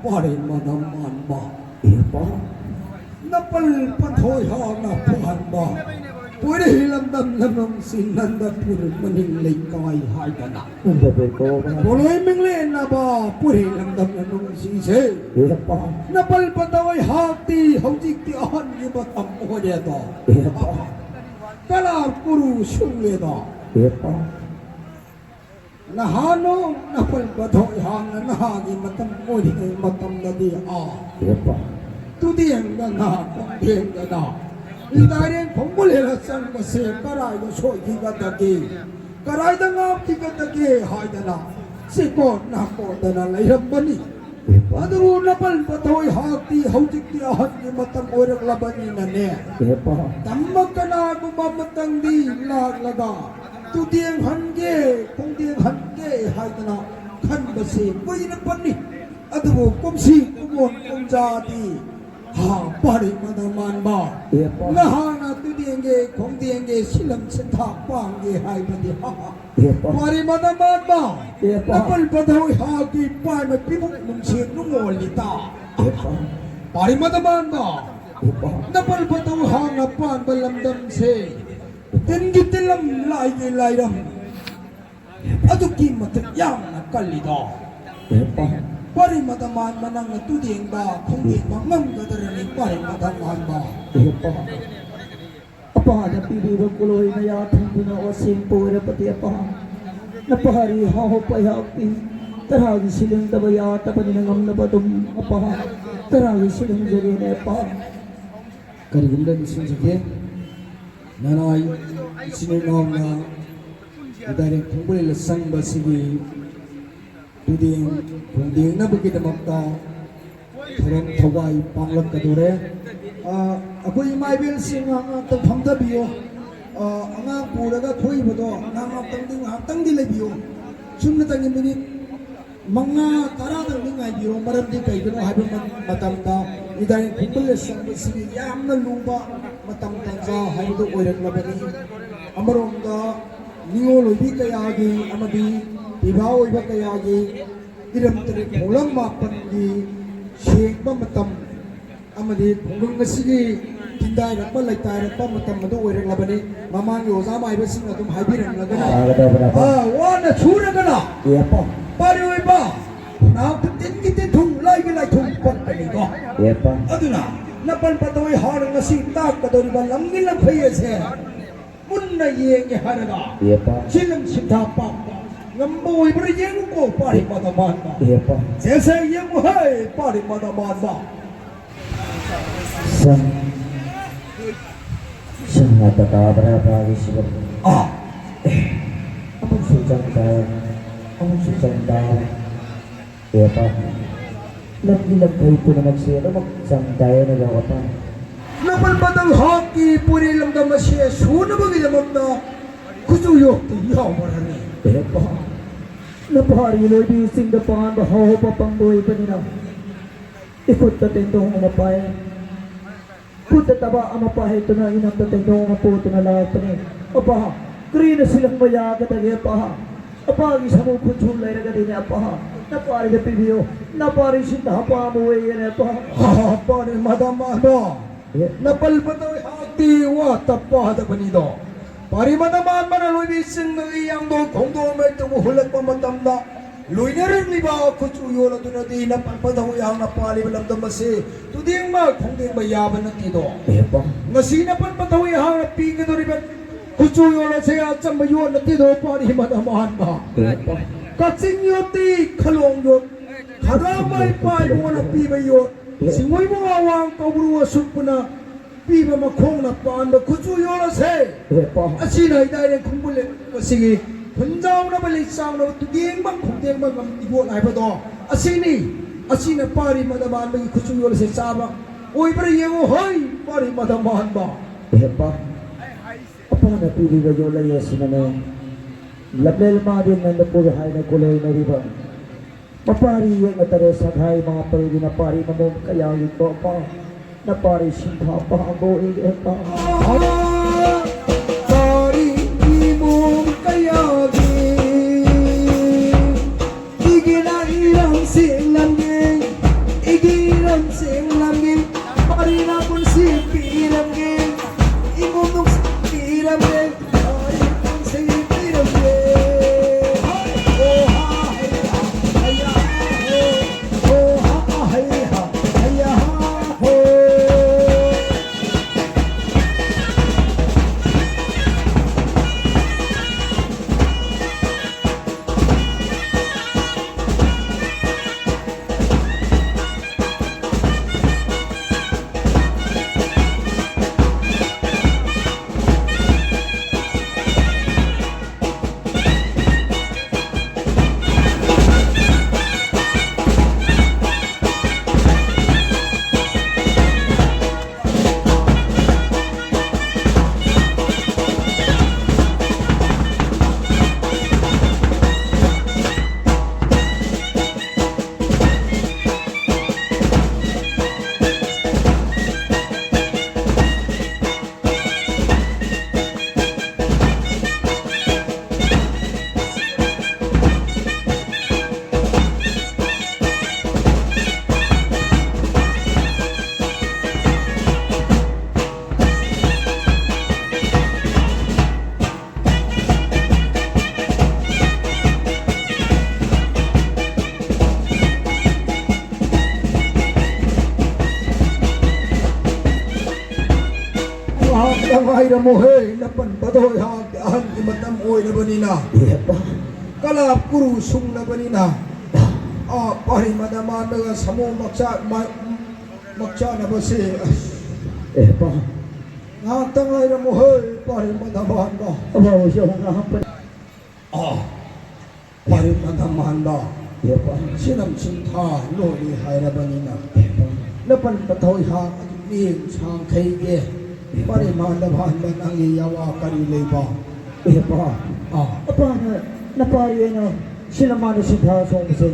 ꯄꯥꯔꯦ ꯃꯅꯝ ꯃꯥꯟꯕ꯫ ꯏꯄꯥ꯫ ꯅꯄꯜ ꯄꯟꯊꯣꯏ ꯍꯥꯎꯅ ꯐꯨꯍꯟꯕ꯫ ꯄꯨꯔꯤ ꯂꯝꯗꯝ ꯂꯝꯂꯝꯁꯤ ꯅꯟꯗꯄꯨꯔ ꯃꯅꯤꯡ ꯂꯩꯀꯥꯏ ꯍꯥꯏꯗꯅ꯫ ꯅꯟꯗꯄꯨꯔ ꯀꯧꯕ꯫ ꯄꯣꯂꯣꯏ ꯃꯤꯡꯂꯦꯟꯅꯕ ꯄꯨꯔꯤ ꯂꯝꯗꯝ ꯂꯝꯂꯝꯁꯤꯁꯦ꯫ ꯏꯄꯥ꯫ ꯅꯄꯜ ꯄꯟꯊꯣꯏ ꯍꯥꯛꯇꯤ ꯍꯧꯖꯤꯛꯇꯤ ꯑꯍꯟꯒꯤ ꯃꯇꯝ ꯑꯣꯏꯔꯦꯗꯣ꯫ ꯏꯄꯥ꯫ ꯀꯂꯥ ꯀꯨꯔꯨ ꯁꯨꯡꯂꯦꯗꯣ꯫ ꯏꯄꯥ꯫ ꯅꯍꯥꯅꯣ ꯅꯄꯜ ꯄꯊꯣꯏ ꯍꯥꯡꯅ ꯅꯍꯥꯒꯤ ꯃꯇꯝ ꯑꯣꯏꯔꯤꯉꯩ ꯃꯇꯝꯗꯗꯤ ꯑꯥ ꯏꯔꯞꯄ ꯇꯨꯗꯦꯡꯗꯅ ꯈꯣꯡꯗꯦꯡꯗꯅ ꯏꯇꯥꯏꯔꯦꯟ ꯈꯣꯡꯕꯨꯂꯦꯜ ꯆꯪꯕꯁꯦ ꯀꯔꯥꯏꯗ ꯁꯣꯏꯈꯤꯒꯗꯒꯦ, ꯀꯔꯥꯏꯗ ꯉꯥꯎꯈꯤꯒꯗꯒꯦ ꯍꯥꯏꯗꯅ ꯆꯦꯀꯣꯟ ꯅꯥꯀꯣꯟꯗꯅ ꯂꯩꯔꯝꯕꯅꯤ꯫ ꯏꯔꯞꯄ ꯑꯗꯨꯕꯨ ꯅꯄꯜ ꯄꯊꯣꯏ ꯍꯥꯛꯇꯤ ꯍꯧꯖꯤꯛꯇꯤ ꯑꯍꯟꯒꯤ ꯃꯇꯝ ꯑꯣꯏꯔꯛꯂꯕꯅꯤꯅꯅꯦ, ꯏꯔꯞꯄ ꯇꯝꯕ ꯀꯅꯥꯒꯨꯝꯕ ꯑꯃꯇꯪꯗꯤ ꯂꯥꯛꯂꯒ ꯇꯨꯗꯦꯡ ꯍꯟꯒꯦ, ꯈꯣꯡꯗꯦꯡ ꯍꯟꯒꯦ ꯍꯥꯏꯗꯅ ꯈꯟꯕꯁꯦ ꯀꯨꯏꯔꯕꯅꯤ꯫ ꯑꯗꯨꯕꯨ ꯀꯨꯝꯁꯤ ꯀꯨꯝꯑꯣꯟ ꯀꯨꯝꯖꯥꯗꯤ ꯍꯥ ꯄꯥꯔꯤ ꯃꯗ ꯃꯥꯟꯕ ꯏꯔꯞꯄ ꯅꯍꯥꯛꯅ ꯇꯨꯗꯦꯡꯒꯦ, ꯈꯣꯡꯗꯦꯡꯒꯦ, ꯁꯤꯂꯝ ꯁꯤꯟꯊꯥ ꯄꯥꯡꯒꯦ ꯍꯥꯏꯕꯗꯤ ꯍꯥ ꯍꯥ ꯏꯔꯞꯄ ꯄꯥꯔꯤ ꯃꯗ ꯃꯥꯟꯕ ꯏꯔꯞꯄ ꯅꯄꯜ ꯄꯊꯣꯏ ꯍꯥꯛꯀꯤ ꯄꯥꯏꯃ ꯄꯤꯕꯨꯛ ꯅꯨꯡꯁꯤ ꯅꯨꯡꯉꯣꯜꯂꯤꯇꯥ꯫ ꯏꯔꯞꯄ ꯄꯥꯔꯤ ꯃꯗ ꯃꯥꯟꯕ ꯏꯔꯞꯄ ꯅꯄꯜ ꯄꯊꯣꯏ ꯍꯥꯛꯅ ꯄꯥꯟꯕ ꯂꯝꯗꯝꯁꯦ ꯇꯤꯟꯒꯤ ꯇꯤꯜꯂꯝ ꯂꯥꯏꯒꯤ ꯂꯥꯏꯔꯝ ꯑꯗꯨꯛꯀꯤ ꯃꯇꯤꯛ ꯌꯥꯝꯅ ꯀꯜꯂꯤꯗꯣ꯫ ꯏꯔꯞꯄ ꯄꯥꯔꯤ ꯃꯗ ꯃꯥꯟꯕ ꯅꯪꯅ ꯇꯨꯗꯦꯡꯕ ꯈꯣꯡꯗꯦꯡꯕ ꯉꯝꯒꯗ꯭ꯔꯅꯤ ꯄꯥꯔꯤ ꯃꯗ ꯃꯥꯟꯕ꯫ ꯏꯔꯞꯄ ꯑꯄꯥꯅ ꯄꯤꯕꯤꯕ ꯀꯨꯂꯣꯏ ꯃꯌꯥ ꯊꯨꯡꯗꯨꯅ ꯑꯣꯁꯦꯝꯄ ꯑꯣꯏꯔꯕꯗꯤ ꯑꯄꯥ ꯅꯄꯥꯔꯤ ꯍꯥꯎ ꯄꯩꯍꯥꯛꯄꯤ ꯇꯔꯥꯒꯤ ꯁꯤꯂꯤꯡꯗꯕ ꯌꯥꯗꯕꯅꯤꯅ ꯉꯝꯅꯕ ꯑꯗꯨꯝ ꯑꯄꯥ ꯇꯔꯥꯒꯤ ꯁꯤꯂꯤꯡꯖꯒꯦꯅꯦ ꯑꯄꯥ꯫ ꯀꯔꯤꯒꯨꯝꯕ ꯅꯤꯡꯁꯤꯡꯖꯒꯦ, ꯅꯅꯥꯏ ꯏꯆꯤꯟ ꯏꯅꯥꯎꯅ ꯗꯥꯏꯔꯦꯛ ꯈꯣꯡꯕꯨꯂꯦꯜ ꯆꯪꯕꯁꯤꯒꯤ ꯇꯨꯗꯦꯡ ꯈꯣꯡꯗꯦꯡꯅꯕꯒꯤꯗꯃꯛꯇ ꯊꯧꯔꯝ ꯊꯧꯋꯥꯏ ꯄꯥꯡꯂꯛꯀꯗꯣꯔꯦ꯫ ꯑ, ꯑꯩꯈꯣꯏ ꯏꯃꯥ ꯏꯕꯦꯜꯁꯤꯡ ꯉꯥꯏꯍꯥꯛ ꯉꯥꯛꯇꯪ ꯐꯝꯊꯕꯤꯌꯨ꯫ ꯑ, ꯑꯉꯥꯡ ꯄꯨꯔꯒ ꯊꯣꯛꯏꯕꯗꯣ ꯉꯥꯏꯍꯥꯛ ꯉꯥꯛꯇꯪꯗꯤ, ꯉꯥꯏꯍꯥꯛꯇꯪꯗꯤ ꯂꯩꯕꯤꯌꯨ꯫ ꯁꯨꯞꯅꯇꯪꯒꯤ ꯃꯤꯅꯤꯠ ꯃꯉꯥ ꯇꯔꯥꯗꯪꯗꯤ ꯉꯥꯏꯕꯤꯔꯣ꯫ ꯃꯔꯝꯗꯤ ꯀꯩꯒꯤꯅꯣ ꯍꯥꯏꯕ ꯃ-, ꯃꯇꯝꯗ ꯏꯗꯥꯏ ꯈꯨꯝꯕꯜ ꯂꯦꯁꯟꯕꯁꯤꯒꯤ ꯌꯥꯝꯅ ꯂꯨꯕ ꯃꯇꯝ ꯇꯥꯟꯖꯥ ꯍꯥꯏꯕꯗꯨ ꯑꯣꯏꯔꯛꯂꯕꯅꯤ꯫ ꯑꯃꯔꯣꯝꯗ ꯃꯤꯑꯣꯏ ꯑꯣꯏꯕꯤ ꯀꯌꯥꯒꯤ ꯑꯃꯗꯤ ꯄꯤꯕꯥ ꯑꯣꯏꯕ ꯀꯌꯥꯒꯤ ꯏꯔꯝ ꯇꯔꯦꯠ ꯈꯣꯡꯂꯝ ꯃꯥꯄꯟꯒꯤ ꯁꯦꯡꯕ ꯃꯇꯝ ꯑꯃꯗꯤ ꯈꯨꯡꯒꯪ ꯑꯁꯤꯒꯤ ꯇꯤꯟꯗꯥꯏꯔꯛꯄ ꯂꯩꯇꯥꯏꯔꯛꯄ ꯃꯇꯝ ꯑꯗꯨ ꯑꯣꯏꯔꯛꯂꯕꯅꯤ꯫ ꯃꯃꯥꯡꯒꯤ ꯑꯣꯖꯥ ꯃꯥꯏꯕꯁꯤꯡꯅ ꯑꯗꯨꯝ ꯍꯥꯏꯕꯤꯔꯝꯂꯒꯅ, ꯇꯥꯒꯗꯕꯅꯤ꯫ ꯑꯥ, ꯋꯥꯅ ꯁꯨꯔꯒꯅ ꯏꯌꯥꯄꯥ꯫ ꯄꯥꯔꯤꯑꯣꯏꯕ ꯅꯥꯎꯇ ꯇꯤꯟꯒꯤ ꯇꯤꯟꯊꯨꯡ ꯂꯥꯏꯒꯤ ꯂꯥꯏꯊꯨꯡ ꯄꯠꯄꯅꯤꯀꯣ꯫ ꯏꯌꯥꯄꯥ꯫ ꯑꯗꯨꯅ ꯅꯄꯜ ꯄꯇꯣꯏ ꯍꯥꯎꯅ ꯉꯁꯤ ꯇꯥꯛꯀꯗꯧꯔꯤꯕ ꯂꯝꯒꯤ ꯂꯝꯐꯩ ꯑꯁꯦ ꯃꯨꯟꯅ ꯌꯦꯡꯒꯦ ꯍꯥꯏꯔꯒ ꯏꯌꯥꯄꯥ꯫ ꯁꯤꯂꯝ ꯁꯤꯟꯊꯥ ꯄꯥꯛꯄ ꯉꯝꯕ ꯑꯣꯏꯕ꯭ꯔꯥ ꯌꯦꯡꯉꯨꯀꯣ, ꯄꯥꯔꯤ ꯃꯗꯥ ꯃꯥꯟꯕ꯫ ꯑꯦ, ꯄꯥ꯫ ꯁꯦꯁꯦ ꯌꯦꯡꯉꯨ, ꯍꯦ, ꯄꯥꯔꯤ ꯃꯗꯥ ꯃꯥꯟꯕ꯫ ꯁꯪ-, ꯁꯪꯅ ꯇꯥꯕ꯭ꯔꯥ ꯄꯥꯔꯤꯁꯤꯕꯨ? ꯑꯥ꯫ ꯑꯦ, ꯑꯃꯨꯛꯁꯨ ꯆꯪ ꯇꯥꯏ, ꯑꯃꯨꯛꯁꯨ ꯆꯪ ꯇꯥꯏ꯫ ꯑꯦ, ꯄꯥ꯫ ꯂꯝꯒꯤ ꯂꯝꯈꯩ ꯄꯨꯝꯅꯃꯛꯁꯦ ꯂꯣꯏꯅꯃꯛ ꯆꯪ ꯇꯥꯏꯌꯦꯅ ꯌꯥꯎꯔꯛꯄ꯫ ꯅꯄꯜ ꯄꯇꯜ ꯍꯥꯛꯀꯤ ꯄꯨꯔꯤ ꯂꯝꯗꯝ ꯑꯁꯤ ꯁꯨꯅꯕꯒꯤꯗꯃꯛꯇ ꯈꯨꯠꯁꯨ ꯌꯣꯛꯇ ꯌꯥꯎꯕꯔꯅꯤ꯫ ꯑꯦ, ꯄꯥ꯫ ꯅꯄꯥꯔꯤ ꯂꯣꯏꯕꯤ ꯆꯤꯡꯗ ꯄꯥꯟꯕ ꯍꯧꯕ ꯄꯥꯝꯕ ꯑꯣꯏꯕꯅꯤꯅ ꯏꯈꯨꯠꯇ ꯇꯦꯡꯗꯣꯡ ꯑꯃ ꯄꯥꯏ꯫ ꯈꯨꯠꯇ ꯇꯕꯥꯛ ꯑꯃ ꯄꯥꯏꯗꯨꯅ ꯏꯅꯥꯛꯇ ꯇꯦꯡꯗꯣꯡ ꯑꯃ ꯄꯨꯗꯨꯅ ꯂꯥꯛꯄꯅꯤ꯫ ꯑꯄꯥ, ꯀꯔꯤꯅ ꯁꯤꯜꯂꯝꯕ ꯌꯥꯒꯗꯒꯦ ꯑꯄꯥ? ꯑꯄꯥꯒꯤ ꯁꯥꯃꯨ ꯈꯨꯠꯁꯨ ꯂꯩꯔꯒꯗꯤꯅꯦ ꯑꯄꯥ, ꯅꯄꯥꯔꯤꯗ ꯄꯤꯕꯤꯌꯨ꯫ ꯅꯄꯥꯔꯤꯁꯤꯡꯗ ꯑꯄꯥꯝꯕ ꯑꯣꯏꯌꯦꯅꯦ ꯑꯄꯥ꯫ ꯑꯄꯥꯅꯤ ꯃꯗꯥ ꯃꯥꯟꯕ꯫ ꯑꯦ? ꯅꯄꯜ ꯄꯇꯜ ꯍꯥꯛꯇꯤ ꯋꯥ ꯇꯞꯄ ꯍꯥꯗꯕꯅꯤꯗꯣ꯫ ꯄꯥꯔꯤ ꯃꯗꯥ ꯃꯥꯟꯕꯅ ꯂꯣꯏꯕꯤꯁꯤꯡꯗꯒꯤ ꯌꯥꯡꯗꯣꯛ ꯈꯣꯡꯗꯣꯛ ꯃꯦꯛꯇꯕꯨ ꯍꯨꯜꯂꯛꯄ ꯃꯇꯝꯗ ꯂꯣꯏꯅꯔꯝꯂꯤꯕ ꯈꯨꯠꯁꯨ ꯌꯣꯜ ꯑꯗꯨꯅꯗꯤ ꯅꯄꯟ ꯄꯊꯧ ꯌꯥꯡꯅ ꯄꯥꯜꯂꯤꯕ ꯂꯝꯗꯝ ꯑꯁꯤ ꯇꯨꯗꯦꯡꯕ ꯈꯣꯡꯗꯦꯡꯕ ꯌꯥꯕ ꯅꯠꯇꯦꯗꯣ꯫ ꯑꯦ, ꯄꯥ꯫ ꯉꯁꯤ ꯅꯄꯟ ꯄꯊꯧ ꯌꯥꯡꯅ ꯄꯤꯒꯗꯧꯔꯤꯕ ꯈꯨꯠꯁꯨ ꯌꯣꯜ ꯑꯁꯤ ꯑꯆꯝꯕ ꯌꯣꯠ ꯅꯠꯇꯦꯗꯣ, ꯄꯥꯔꯤ ꯃꯗꯥ ꯃꯥꯟꯕ꯫ ꯑꯦ, ꯄꯥ꯫ ꯀꯛꯆꯤꯡ ꯌꯣꯠꯇꯤ ꯈꯂꯣꯡ ꯌꯣꯠ, ꯈꯗꯥꯡ ꯃꯥꯏ ꯄꯥꯏꯕꯅ ꯄꯤꯕ ꯌꯣꯠ, ꯑꯦ꯫ ꯁꯤꯡꯉꯣꯏꯕꯨꯡ ꯑꯋꯥꯡ ꯀꯧꯕ꯭ꯔꯨ ꯑꯁꯨꯛꯄꯅ ꯄꯤꯕ ꯃꯈꯣꯡꯅ ꯄꯥꯟꯕ ꯈꯨꯠꯁꯨ ꯌꯣꯜ ꯑꯁꯦ꯫ ꯑꯦ, ꯄꯥ꯫ ꯑꯁꯤꯅ ꯍꯥꯏꯇꯥꯔꯦ ꯈꯨꯡꯒꯨꯜ ꯂꯦꯛ ꯑꯁꯤꯒꯤ ꯍꯨꯟꯖꯥꯎꯅꯕ ꯂꯩꯆꯥꯎꯅꯕ ꯇꯨꯗꯦꯡꯕ ꯈꯣꯡꯗꯦꯡꯕ ꯉꯝ ꯏꯕꯣꯠ ꯍꯥꯏꯕꯗꯣ ꯑꯁꯤꯅꯤ꯫ ꯑꯁꯤꯅ ꯄꯥꯔꯤ ꯃꯗꯥ ꯃꯥꯟꯕꯒꯤ ꯈꯨꯠꯁꯨ ꯌꯣꯜ ꯑꯁꯦ ꯆꯥꯕ ꯑꯣꯏꯕ꯭ꯔꯥ ꯌꯦꯡꯉꯨ ꯍꯣꯏ ꯄꯥꯔꯤ ꯃꯗꯥ ꯃꯥꯟꯕ꯫ ꯑꯦ, ꯄꯥ꯫ ꯑꯄꯥꯅ ꯄꯤꯔꯤꯕ ꯌꯣꯠꯂꯩ ꯑꯁꯤꯅꯅꯦ ꯂꯝꯂꯦꯜ ꯃꯥꯗꯤ ꯅꯟꯗꯄꯨꯔ ꯍꯥꯏꯅ ꯀꯣꯂꯣꯏꯅꯔꯤꯕ ꯃꯄꯥꯔꯤ ꯌꯦꯛꯅ ꯇꯔꯦꯠ ꯁꯛꯍꯥꯏ ꯃꯥꯄꯜꯒꯤ ꯅꯄꯥꯔꯤ ꯃꯃꯣꯝ ꯀꯌꯥꯒꯤ ꯀꯣꯛꯄ ꯅꯄꯥꯔꯤ ꯁꯤꯟꯊꯥ ꯄꯥꯡꯕ ꯑꯣꯏꯔꯦ꯫ ꯄꯥꯔꯤ ꯃꯣꯝ ꯀꯌꯥꯒꯤ ꯏꯒꯤꯅ ꯏꯔꯝ ꯁꯦꯡꯂꯝꯒꯦ, ꯏꯒꯤ ꯏꯔꯝ ꯁꯦꯡꯂꯝꯒꯦ, ꯄꯥꯔꯤꯅ ꯄꯨꯟꯁꯤ ꯄꯤꯔꯝꯒꯦ, ꯏꯃꯨꯡ ꯅꯨꯡꯁꯤ ꯄꯤꯔꯝꯒꯦ꯫ ꯂꯩꯔꯝꯃꯣꯍꯦ, ꯅꯄꯟ ꯄꯗꯣꯏ ꯍꯥꯛꯇꯤ ꯑꯍꯟꯒꯤ ꯃꯇꯝ ꯑꯣꯏꯔꯕꯅꯤꯅ꯫ ꯑꯦ, ꯑꯄꯥ꯫ ꯀꯂꯥꯞ ꯀꯨꯔꯨ ꯁꯨꯡꯂꯕꯅꯤꯅ꯫ ꯑꯥ, ꯄꯥꯔꯤ ꯃꯗ ꯃꯥꯟꯕꯒ ꯁꯥꯃꯨ ꯃꯛꯆꯥ-, ꯃ-, ꯃꯛꯆꯥꯅꯕꯁꯦ, ꯑꯁ꯫ ꯑꯦ, ꯑꯄꯥ꯫ ꯉꯥꯏꯍꯥꯛꯇꯪ ꯂꯩꯔꯝꯃꯣꯍꯦ, ꯄꯥꯔꯤ ꯃꯗ ꯃꯥꯟꯕ꯫ ꯑꯄꯥ, ꯑꯩꯁꯨ ꯑꯃꯨꯛ ꯉꯥꯏꯍꯥꯛ ꯄꯟ- ꯑꯥ, ꯄꯥꯔꯤ ꯃꯗ ꯃꯥꯟꯕ꯫ ꯑꯦ, ꯑꯄꯥ꯫ ꯁꯤꯅꯝ ꯁꯤꯟꯊꯥ ꯂꯣꯏꯔꯦ ꯍꯥꯏꯔꯕꯅꯤꯅ꯫ ꯑꯦ, ꯑꯄꯥ꯫ ꯅꯄꯟ ꯄꯊꯣꯏ ꯍꯥꯛ ꯑꯗꯨ ꯃꯤꯠꯌꯦꯡ ꯁꯥꯡꯈꯩꯒꯦ꯫ ꯑꯦ, ꯑꯄꯥ꯫ ꯄꯥꯔꯤ ꯃꯗ ꯃꯥꯟꯕ ꯅꯪꯒꯤ ꯌꯥꯋꯥ ꯀꯔꯤ ꯂꯩꯕ? ꯑꯦ, ꯑꯄꯥ꯫ ꯑꯥ꯫ ꯑꯄꯥꯅ ꯅꯄꯥꯔꯤ ꯑꯣꯏꯅ ꯁꯤꯂꯝ ꯃꯥꯅ ꯁꯤꯟꯊꯥ ꯁꯣꯡꯕꯁꯦ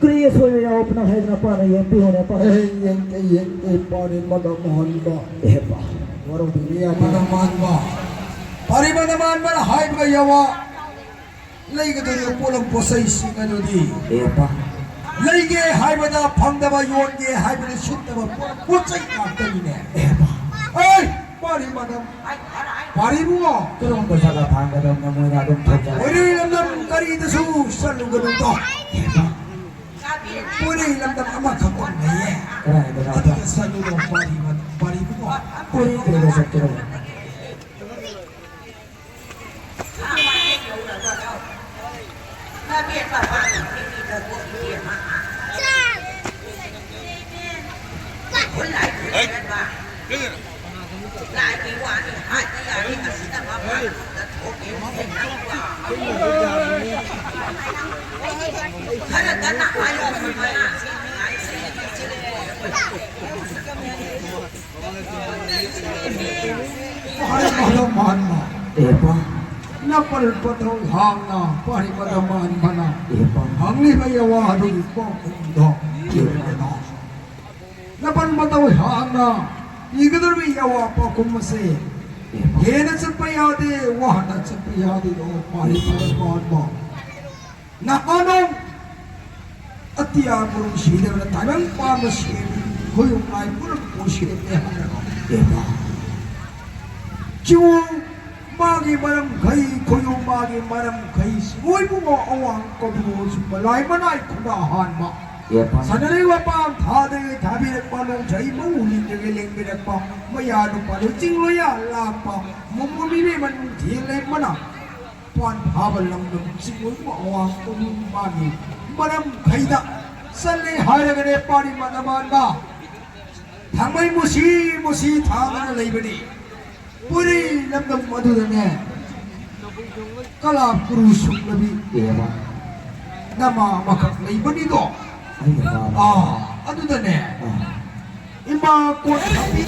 ꯀꯔꯤ ꯑꯁꯣꯏꯕ ꯌꯥꯎꯕꯅꯣ ꯍꯥꯏꯗꯅ ꯑꯄꯥꯅ ꯌꯦꯡꯕꯤꯌꯨꯅꯦ, ꯑꯄꯥ꯫ ꯑꯦ, ꯌꯦꯡꯒꯦ, ꯌꯦꯡꯒꯦ, ꯄꯥꯔꯤ ꯃꯗ ꯃꯥꯟꯕ꯫ ꯑꯦ, ꯑꯄꯥ꯫ ꯋꯥꯔꯧꯕꯤꯕ ꯌꯥꯗꯦ꯫ ꯃꯗ ꯃꯥꯟꯕ꯫ ꯄꯥꯔꯤ ꯃꯗ ꯃꯥꯟꯕꯅ ꯍꯥꯏꯕꯒ ꯌꯥꯋꯥ ꯂꯩꯒꯗꯧꯔꯤꯕ ꯄꯣꯠꯂꯝ ꯄꯣꯠꯆꯩꯁꯤꯡ ꯑꯗꯨꯗꯤ ꯑꯦ, ꯑꯄꯥ꯫ ꯂꯩꯒꯦ ꯍꯥꯏꯕꯗ ꯐꯪꯗꯕ, ꯌꯣꯟꯒꯦ ꯍꯥꯏꯕꯗ ꯁꯤꯠꯇꯕ ꯄꯣꯠ, ꯄꯣꯠ ꯆꯩ ꯉꯥꯛꯇꯅꯤꯅꯦ꯫ ꯑꯦ, ꯑꯄꯥ꯫ ꯑꯩ ꯄꯥꯔꯤ ꯃꯗꯝ, ꯄꯥꯔꯤ ꯏꯕꯨꯡꯉꯣ꯫ ꯀꯔꯣꯝꯗ ꯆꯠꯂ ꯐꯪꯒꯗꯕꯅꯣ ꯃꯣꯏꯅ ꯑꯗꯨꯝ ꯊꯣꯛꯆꯔꯦ꯫ ꯃꯣꯏꯔꯩ ꯂꯝꯗꯝ ꯀꯔꯤꯗꯁꯨ ꯆꯠꯂꯨꯒꯅꯨꯗꯣ꯫ ꯑꯦ, ꯑꯄꯥ꯫ ꯃꯣꯏꯔꯩ ꯂꯝꯗꯝ ꯑꯃꯈꯛꯇꯪ ꯂꯩꯌꯦ꯫ ꯀꯗꯥꯏꯗꯅꯣ, ꯑꯄꯥ? ꯑꯗꯨꯗ ꯆꯠꯂꯨꯔꯣ ꯄꯥꯔꯤ ꯃꯗꯝ, ꯄꯥꯔꯤ ꯏꯕꯨꯡꯉꯣ꯫ ꯀꯣꯏꯔꯦ, ꯀꯣꯏꯔꯦ, ꯆꯠꯀꯗꯕ꯫ ꯄꯥꯔꯤ ꯃꯗ ꯃꯥꯟꯕ꯫ ꯑꯦ, ꯑꯄꯥ꯫ ꯅꯄꯜ ꯄꯊꯧ ꯍꯥꯡꯅ ꯄꯥꯔꯤ ꯃꯗ ꯃꯥꯟꯕꯅ ꯑꯦ, ꯑꯄꯥ꯫ ꯍꯪꯂꯤꯕ ꯌꯥꯋꯥ ꯑꯗꯨꯒꯤ ꯄꯥꯎꯈꯨꯝꯗꯣ ꯄꯤꯔꯛꯑꯣ꯫ ꯅꯄꯜ ꯄꯊꯧ ꯍꯥꯡꯅ ꯄꯤꯒꯗꯧꯔꯤꯕ ꯌꯥꯋꯥ ꯄꯥꯎꯈꯨꯝ ꯑꯁꯦ ꯑꯦ, ꯑꯄꯥ꯫ ꯍꯦꯟꯅ ꯆꯠꯄ ꯌꯥꯗꯦ, ꯋꯥꯅ ꯆꯠꯄ ꯌꯥꯗꯦ, ꯑꯣ ꯄꯥꯔꯤ ꯃꯗ ꯃꯥꯟꯕ꯫ ꯅꯍꯥꯅꯧ ꯑꯇꯤꯌꯥ ꯃꯔꯨꯝ ꯁꯤꯗꯕꯅ ꯇꯥꯏꯕꯪ ꯄꯥꯟꯕ ꯁꯦꯝꯃꯤ, ꯈꯣꯏꯌꯨꯝ ꯂꯥꯏ ꯄꯨꯝꯅꯃꯛꯄꯨ ꯁꯦꯝꯃꯦ ꯍꯥꯏꯔꯒ ꯑꯦꯕ꯫ ꯆꯤꯉꯨ ꯃꯥꯒꯤ ꯃꯔꯝꯈꯩ, ꯈꯣꯏꯌꯨꯝ ꯃꯥꯒꯤ ꯃꯔꯝꯈꯩ, ꯁꯤꯡꯑꯣꯏꯕꯨꯡꯉꯣ ꯑꯋꯥꯡ ꯀꯧꯕ꯭ꯔꯨ ꯆꯨꯝꯕ ꯂꯥꯏ ꯃꯅꯥꯏ ꯈꯨꯟꯗꯥ ꯍꯥꯟꯕ꯫ ꯁꯥꯟꯅꯔꯩ ꯋꯥꯄꯥꯝ ꯊꯥꯗꯒꯤ ꯊꯥꯕꯤꯔꯛꯄ, ꯅꯣꯡꯖꯩ ꯃꯧ ꯂꯤꯡꯗꯒꯤ ꯂꯦꯡꯕꯤꯔꯛꯄ, ꯃꯌꯥ ꯅꯨꯄꯥ ꯂꯣꯏ ꯆꯤꯡ ꯂꯣꯏꯌꯥ ꯂꯥꯛꯄ, ꯃꯣꯃꯣ ꯃꯤꯃꯤ ꯃꯅꯨꯡ ꯊꯦꯜꯂꯦ ꯃꯅꯥ ꯄꯥꯟ ꯐꯥꯕ ꯂꯝꯗꯝ ꯆꯤꯡ ꯑꯣꯏꯕ ꯑꯋꯥꯡ ꯄꯣꯅꯨꯡ ꯃꯥꯒꯤ ꯃꯔꯝꯈꯩꯗ ꯆꯠꯂꯦ ꯍꯥꯏꯔꯒꯅꯦ ꯄꯥꯔꯤ ꯃꯅꯃꯥꯟꯕ ꯊꯥꯡꯃꯩ ꯃꯨꯁꯤ ꯃꯨꯁꯤ ꯊꯥꯗꯅ ꯂꯩꯕꯅꯤ꯫ ꯄꯨꯔꯤ ꯂꯝꯗꯝ ꯑꯗꯨꯗꯅꯦ ꯀꯂꯥ ꯀꯨꯔꯨ ꯁꯨꯡꯂꯕꯤ ꯗꯦꯕ ꯅꯃꯥ ꯑꯃꯈꯛ ꯂꯩꯕꯅꯤꯗꯣ꯫ ꯑꯩꯅ ꯃꯥ ꯑꯥ, ꯑꯗꯨꯗꯅꯦ ꯑꯥ꯫ ꯏꯃꯥ ꯀꯣꯟ ꯊꯝꯕꯤ꯫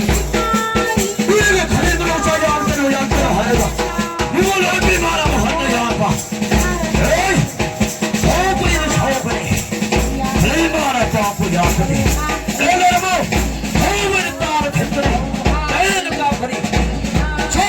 ꯄꯤꯔꯒ ꯈꯔꯦꯟꯗꯨꯅ ꯆꯥ ꯌꯥꯟꯗꯅ ꯌꯥꯟꯗꯅ ꯍꯥꯏꯔꯒ ꯅꯤꯉꯣꯜ ꯑꯣꯏꯕꯤ ꯃꯥꯅ ꯑꯃꯨꯛ ꯍꯟꯅ ꯌꯥꯟꯕ꯫ ꯑꯦ! ꯁꯥꯎꯕꯅ ꯁꯥꯎꯕꯅꯤ꯫ ꯈꯔꯦꯟ ꯃꯥꯅ ꯆꯥꯛꯄ ꯌꯥꯟꯕꯅꯤ꯫ ꯑꯦ, ꯂꯩꯔꯝꯃꯣ! ꯁꯥꯎꯕꯅ ꯇꯥꯔ ꯊꯤꯟꯕꯅꯤ꯫ ꯈꯔꯦꯟꯅ ꯀꯥꯞꯄꯅꯤ꯫ ꯁꯣ!